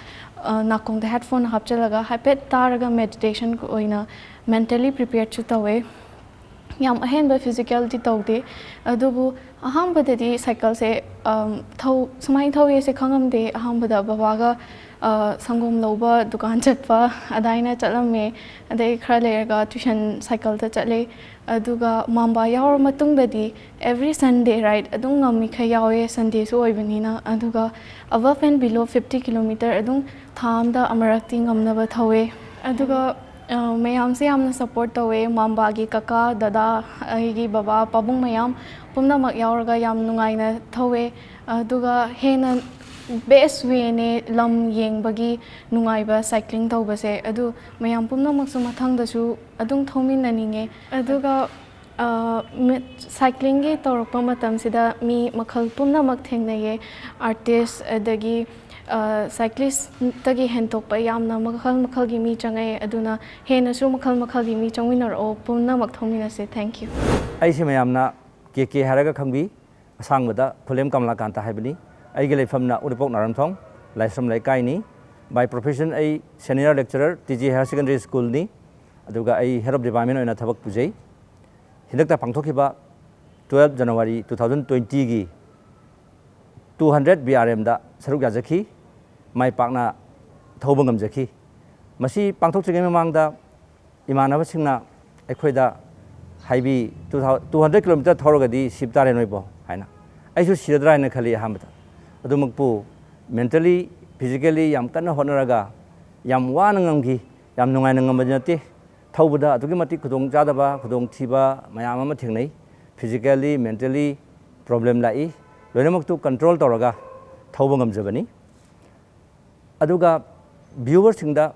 ꯑ, ꯅꯥꯀꯣꯡꯗ headphone ꯍꯥꯞꯆꯤꯜꯂꯒ ꯍꯥꯏꯐꯦꯠ ꯇꯥꯔꯒ meditation ꯑꯣꯏꯅ mentally preparedꯁꯨ ꯇꯧꯋꯦ꯫ ꯌꯥꯝ ꯑꯍꯦꯟꯕ physicalꯗꯤ ꯇꯧꯗꯦ, ꯑꯗꯨꯕꯨ ꯑꯍꯥꯟꯕꯗꯗꯤ cycleꯁꯦ, ꯑꯝ, ꯊꯧ-, ꯁꯨꯃꯥꯏꯅ ꯊꯧꯋꯦꯁꯦ ꯈꯪꯉꯝꯗꯦ꯫ ꯑꯍꯥꯟꯕꯗ ꯕꯕꯥꯒ ꯑ, ꯁꯪꯒꯣꯝ ꯂꯧꯕ ꯗꯨꯀꯥꯟ ꯆꯠꯄ ꯑꯗꯥꯏꯅ ꯆꯠꯂꯝꯃꯦ꯫ ꯑꯗꯩ ꯈꯔ ꯂꯩꯔꯒ tuition cycleꯗ ꯆꯠꯂꯦ꯫ ꯑꯗꯨꯒ ꯃꯥꯝꯕꯥ ꯌꯥꯎꯔ ꯃꯇꯨꯡꯗꯗꯤ every Sunday ride ꯑꯗꯨꯝ ꯉꯝꯃꯤꯈꯩ ꯌꯥꯎꯋꯦ, Sundayꯁꯨ ꯑꯣꯏꯕꯅꯤꯅ꯫ ꯑꯗꯨꯒ above and below fifty kilometer ꯑꯗꯨꯝ ꯊꯥ ꯑꯝꯗ ꯑꯃꯨꯔꯛꯇꯤ ꯉꯝꯅꯕ ꯊꯧꯋꯦ꯫ ꯑꯗꯨꯒ ꯑ, ꯃꯌꯥꯝꯁꯦ ꯌꯥꯝꯅ support ꯇꯧꯋꯦ꯫ ꯃꯥꯝꯕꯥꯒꯤ ꯀꯀꯥ, ꯗꯗꯥ, ꯑꯩꯒꯤ ꯕꯕꯥ, ꯄꯥꯕꯨꯡ ꯃꯌꯥꯝ ꯄꯨꯝꯅꯃꯛ ꯌꯥꯎꯔꯒ ꯌꯥꯝ ꯅꯨꯡꯉꯥꯏꯅ ꯊꯧꯋꯦ꯫ ꯑꯗꯨꯒ ꯍꯦꯟꯅ best wayꯅꯦ ꯂꯝ ꯌꯦꯡꯕꯒꯤ ꯅꯨꯡꯉꯥꯏꯕ cycling ꯇꯧꯕꯁꯦ꯫ ꯑꯗꯨ ꯃꯌꯥꯝ ꯄꯨꯝꯅꯃꯛꯁꯨ ꯃꯊꯪꯗꯁꯨ ꯑꯗꯨꯝ ꯊꯧꯃꯤꯟꯅꯅꯤꯡꯉꯦ꯫ ꯑꯗꯨꯒ ꯑ, ꯃꯤ-, cyclingꯒꯤ ꯇꯧꯔꯛꯄ ꯃꯇꯝꯁꯤꯗ ꯃꯤ ꯃꯈꯜ ꯄꯨꯝꯅꯃꯛ ꯊꯦꯡꯅꯩꯌꯦ꯫ Artist, ꯑꯗꯒꯤ, ꯑ, cyclistꯇꯒꯤ ꯍꯦꯟꯇꯣꯛꯄ ꯌꯥꯝꯅ ꯃꯈꯜ ꯃꯈꯜꯒꯤ ꯃꯤ ꯆꯪꯉꯛꯑꯦ꯫ ꯑꯗꯨꯅ ꯍꯦꯟꯅꯁꯨ ꯃꯈꯜ ꯃꯈꯜꯒꯤ ꯃꯤ ꯆꯪꯃꯤꯟꯅꯔꯛꯑꯣ, ꯄꯨꯝꯅꯃꯛ ꯊꯧꯃꯤꯟꯅꯁꯦ꯫ Thank you꯫ ꯑꯩꯁꯦ ꯃꯌꯥꯝꯅ ꯀꯦ ꯀꯦ ꯍꯥꯏꯔꯒ ꯈꯪꯕꯤ, ꯑꯁꯥꯡꯕꯗ ꯈꯨꯂꯦꯝ ꯀꯃꯂꯥꯀꯥꯟꯇ ꯍꯥꯏꯕꯅꯤ꯫ ꯑꯩꯒꯤ ꯂꯩꯐꯝꯅ ꯎꯔꯤꯄꯣꯛ ꯅꯥꯔꯝꯊꯣꯡ, ꯂꯥꯏꯁ꯭ꯔꯝ ꯂꯩꯀꯥꯏꯅꯤ꯫ By profession ꯑꯩ senior lecturer, T G Higher Secondary Schoolꯅꯤ꯫ ꯑꯗꯨꯒ ꯑꯩ head of department ꯑꯣꯏꯅ ꯊꯕꯛ ꯄꯨꯖꯩ꯫ ꯍꯟꯗꯛꯇ ꯄꯥꯡꯊꯣꯛꯈꯤꯕ twelve January two thousand twentyꯒꯤ two hundred B R Mꯗ ꯁꯔꯨꯛ ꯌꯥꯖꯈꯤ, ꯃꯥꯏ ꯄꯥꯛꯅ ꯊꯧꯕ ꯉꯝꯖꯈꯤ꯫ ꯃꯁꯤ ꯄꯥꯡꯊꯣꯛꯇ꯭ꯔꯤꯉꯩ ꯃꯃꯥꯡꯗ ꯏꯃꯥꯟꯅꯕꯁꯤꯡꯅ ꯑꯩꯈꯣꯏꯗ ꯍꯥꯏꯕꯤ, "Two thou-, two hundred kilometer ꯊꯧꯔꯒꯗꯤ ꯁꯤꯕ ꯇꯥꯔꯦ ꯅꯣꯏꯕꯣ" ꯍꯥꯏꯅ꯫ ꯑꯩꯁꯨ ꯁꯤꯔꯗ꯭ꯔꯥ ꯍꯥꯏꯅ ꯈꯜꯂꯤ ꯑꯍꯥꯟꯕꯗ꯫ ꯑꯗꯨꯃꯛꯄꯨ mentally, physically ꯌꯥꯝ ꯀꯟꯅ ꯍꯣꯠꯅꯔꯒ ꯌꯥꯝ ꯋꯥꯅ ꯉꯝꯈꯤ, ꯌꯥꯝ ꯅꯨꯡꯉꯥꯏꯅ ꯉꯝꯕꯗꯤ ꯅꯠꯇꯦ꯫ ꯊꯧꯕꯗ ꯑꯗꯨꯛꯀꯤ ꯃꯇꯤꯛ ꯈꯨꯗꯣꯡꯆꯥꯗꯕ, ꯈꯨꯗꯣꯡꯊꯤꯕ ꯃꯌꯥꯝ ꯑꯃ ꯊꯦꯡꯅꯩ꯫ Physically, mentally problem ꯂꯥꯛꯏ꯫ ꯂꯣꯏꯅꯃꯛꯇꯨ control ꯇꯧꯔꯒ ꯊꯧꯕ ꯉꯝꯖꯕꯅꯤ꯫ ꯑꯗꯨꯒ viewerꯁꯤꯡꯗ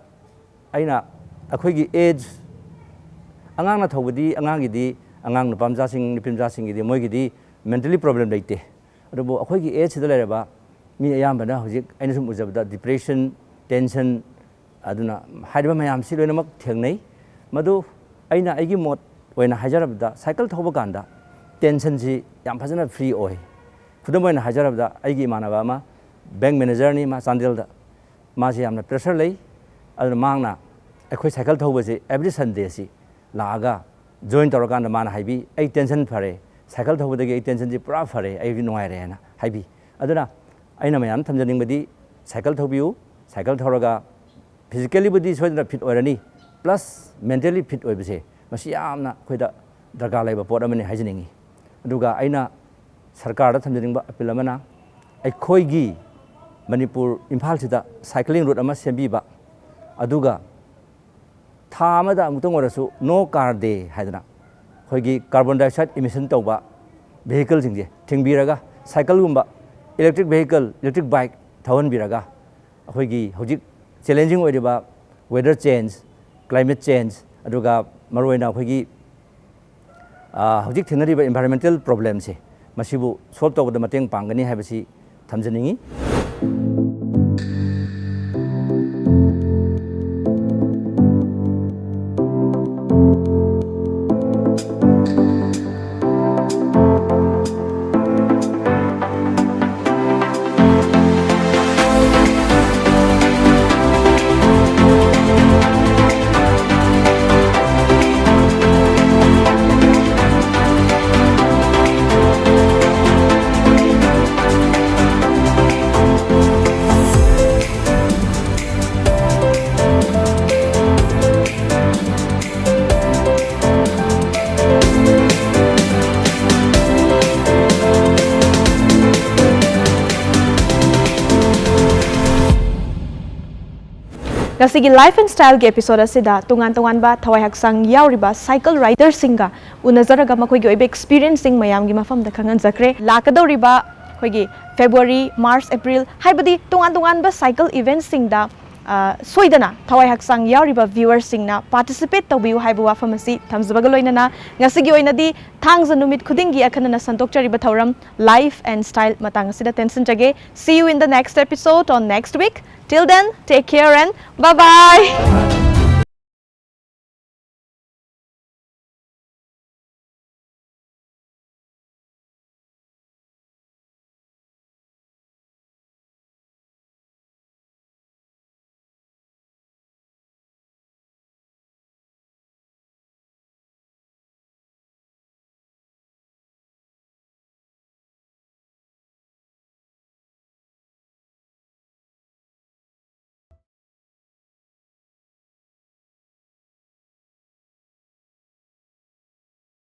ꯑꯩꯅ ꯑꯩꯈꯣꯏꯒꯤ age, ꯑꯉꯥꯡꯅ ꯊꯧꯕꯗꯤ, ꯑꯉꯥꯡꯒꯤꯗꯤ, ꯑꯉꯥꯡ ꯅꯨꯄꯥ ꯃꯆꯥꯁꯤꯡ, ꯅꯨꯄꯤ ꯃꯆꯥꯁꯤꯡꯒꯤꯗꯤ ꯃꯣꯏꯒꯤꯗꯤ mentally problem ꯂꯩꯇꯦ꯫ ꯑꯗꯨꯕꯨ ꯑꯩꯈꯣꯏꯒꯤ ageꯁꯤꯗ ꯂꯩꯔꯕ ꯃꯤ ꯑꯌꯥꯝꯕꯅ ꯍꯧꯖꯤꯛ ꯑꯩꯅ ꯁꯨꯝ ꯎꯖꯕꯗ depression, tension, ꯑꯗꯨꯅ ꯍꯥꯏꯔꯤꯕ ꯃꯌꯥꯝꯁꯤ ꯂꯣꯏꯅꯃꯛ ꯊꯦꯡꯅꯩ꯫ ꯃꯗꯨ ꯑꯩꯅ ꯑꯩꯒꯤ ꯃꯣꯠ ꯑꯣꯏꯅ ꯍꯥꯏꯖꯔꯕꯗ, cycle ꯊꯧꯕ ꯀꯥꯟꯗ tensionꯁꯤ ꯌꯥꯝ ꯐꯖꯅ free ꯑꯣꯏ꯫ ꯈꯨꯗꯝ ꯑꯣꯏꯅ ꯍꯥꯏꯖꯔꯕꯗ, ꯑꯩꯒꯤ ꯏꯃꯥꯟꯅꯕ ꯑꯃ bank managerꯅꯤ, ꯃꯥ ꯆꯥꯟꯗꯦꯜꯗ꯫ ꯃꯥꯁꯤ ꯌꯥꯝꯅ pressure ꯂꯩ꯫ ꯑꯗꯨꯅ ꯃꯍꯥꯛꯅ ꯑꯩꯈꯣꯏ cycle ꯊꯧꯕꯁꯤ every Sundayꯁꯤ ꯂꯥꯛꯑꯒ join ꯇꯧꯔꯀꯥꯟꯗ ꯃꯥꯅ ꯍꯥꯏꯕꯤ, "ꯑꯩ tension ꯐꯔꯦ, cycle ꯊꯧꯕꯗꯒꯤ ꯑꯩ tensionꯁꯤ ꯄꯨꯔꯥ ꯐꯔꯦ, ꯑꯩ ꯍꯧꯖꯤꯛ ꯅꯨꯡꯉꯥꯏꯔꯦ" ꯍꯥꯏꯅ ꯍꯥꯏꯕꯤ꯫ ꯑꯗꯨꯅ ꯑꯩꯅ ꯃꯌꯥꯝ ꯊꯝꯖꯅꯤꯡꯕꯗꯤ, cycle ꯊꯧꯕꯤꯌꯨ, ꯁꯥꯏꯀꯜ ꯊꯧꯔꯒ ꯐꯤꯖꯤꯀꯦꯜꯂꯤꯕꯨꯗꯤ ꯁꯣꯏꯗꯅ ꯐꯤꯠ ꯑꯣꯏꯔꯅꯤ, ꯄ꯭ꯂꯁ ꯃꯦꯟꯇꯦꯜꯂꯤ ꯐꯤꯠ ꯑꯣꯏꯕꯁꯦ ꯃꯁꯤ ꯌꯥꯝꯅ ꯑꯩꯈꯣꯏꯗ ꯗꯔꯀꯥꯔ ꯂꯩꯕ ꯄꯣꯠ ꯑꯃꯅꯤ ꯍꯥꯏꯖꯅꯤꯡꯉꯤ꯫ ꯑꯗꯨꯒ ꯑꯩꯅ ꯁꯔꯀꯥꯔꯗ ꯊꯝꯖꯅꯤꯡꯕ ꯑꯄꯤꯜ ꯑꯃꯅ, ꯑꯩꯈꯣꯏꯒꯤ ꯃꯅꯤꯄꯨꯔ, ꯏꯝꯐꯥꯜꯁꯤꯗ ꯁꯥꯏꯀ꯭ꯂꯤꯡ ꯔꯨꯠ ꯑꯃ ꯁꯦꯝꯕꯤꯕ, ꯑꯗꯨꯒ ꯊꯥ ꯑꯃꯗ ꯑꯃꯨꯛꯇꯪ ꯑꯣꯏꯔꯁꯨ ꯅꯣ ꯀꯥꯔ ꯗꯦ ꯍꯥꯏꯗꯅ ꯑꯩꯈꯣꯏꯒꯤ ꯀꯥꯔꯕꯣꯟ ꯗꯥꯏꯑꯣꯛꯁꯥꯏꯗ ꯏꯃꯤꯁꯟ ꯇꯧꯕ ꯚꯦꯍꯤꯀꯜꯁꯤꯡꯁꯦ ꯊꯤꯡꯕꯤꯔꯒ, ꯁꯥꯏꯀꯜꯒꯨꯝꯕ, ꯏꯂꯦꯛꯇ꯭ꯔꯤꯛ ꯚꯦꯍꯤꯀꯜ, ꯏꯂꯦꯛꯇ꯭ꯔꯤꯛ ꯕꯥꯏꯛ ꯊꯧꯍꯟꯕꯤꯔꯒ, ꯑꯩꯈꯣꯏꯒꯤ ꯍꯧꯖꯤꯛ ꯆꯦꯂꯦꯟꯖꯤꯡ ꯑꯣꯏꯔꯤꯕ ꯋꯦꯗꯔ ꯆꯦꯟꯖ, ꯀ꯭ꯂꯥꯏꯃꯦꯠ ꯆꯦꯟꯖ, ꯑꯗꯨꯒ ꯃꯔꯨꯑꯣꯏꯅ ꯑꯩꯈꯣꯏꯒꯤ, ꯑ, ꯍꯧꯖꯤꯛ ꯊꯦꯡꯅꯔꯤꯕ ꯏꯟꯚꯥꯏꯔꯣꯟꯃꯦꯟꯇꯦꯜ ꯄ꯭ꯔꯣꯕ꯭ꯂꯦꯝꯁꯦ ꯃꯁꯤꯕꯨ ꯁꯣꯜꯕ ꯇꯧꯕꯗ ꯃꯇꯦꯡ ꯄꯥꯡꯒꯅꯤ ꯍꯥꯏꯕꯁꯤ ꯊꯝꯖꯅꯤꯡꯏ꯫ ꯉꯁꯤꯒꯤ Life and Styleꯒꯤ episode ꯑꯁꯤꯗ ꯇꯣꯉꯥꯟ ꯇꯣꯉꯥꯟꯕ ꯊꯋꯥꯏ ꯍꯛꯆꯥꯡ ꯌꯥꯎꯔꯤꯕ ꯁꯥꯏꯀꯜ ꯔꯥꯏꯗꯔꯁꯤꯡꯒ ꯎꯅꯖꯔꯒ ꯃꯈꯣꯏꯒꯤ ꯑꯣꯏꯕ experienceꯁꯤꯡ ꯃꯌꯥꯝꯒꯤ ꯃꯐꯝꯗ ꯈꯪꯍꯟꯖꯈ꯭ꯔꯦ꯫ ꯂꯥꯛꯀꯗꯧꯔꯤꯕ ꯑꯩꯈꯣꯏꯒꯤ February, March, April ꯍꯥꯏꯕꯗꯤ ꯇꯣꯉꯥꯟ ꯇꯣꯉꯥꯟꯕ ꯁꯥꯏꯀꯜ eventꯁꯤꯡꯗ, ꯑ, ꯁꯣꯏꯗꯅ ꯊꯋꯥꯏ ꯍꯛꯆꯥꯡ ꯌꯥꯎꯔꯤꯕ viewerꯁꯤꯡꯅ participate ꯇꯧꯕꯤꯌꯨ ꯍꯥꯏꯕ ꯋꯥꯐꯝ ꯑꯁꯤ ꯊꯝꯖꯕꯒ ꯂꯣꯏꯅꯅ ꯉꯁꯤꯒꯤ ꯑꯣꯏꯅꯗꯤ ꯊꯥꯡꯖ ꯅꯨꯃꯤꯠ ꯈꯨꯗꯤꯡꯒꯤ ꯑꯈꯟꯅꯅ ꯁꯟꯗꯣꯛꯆꯔꯤꯕ ꯊꯧꯔꯝ Life and Style ꯃꯇꯥꯡ ꯑꯁꯤꯗ ꯇꯦꯟꯁꯤꯟꯖꯒꯦ꯫ See you in the next episode on next week. Till then, take care and bye bye.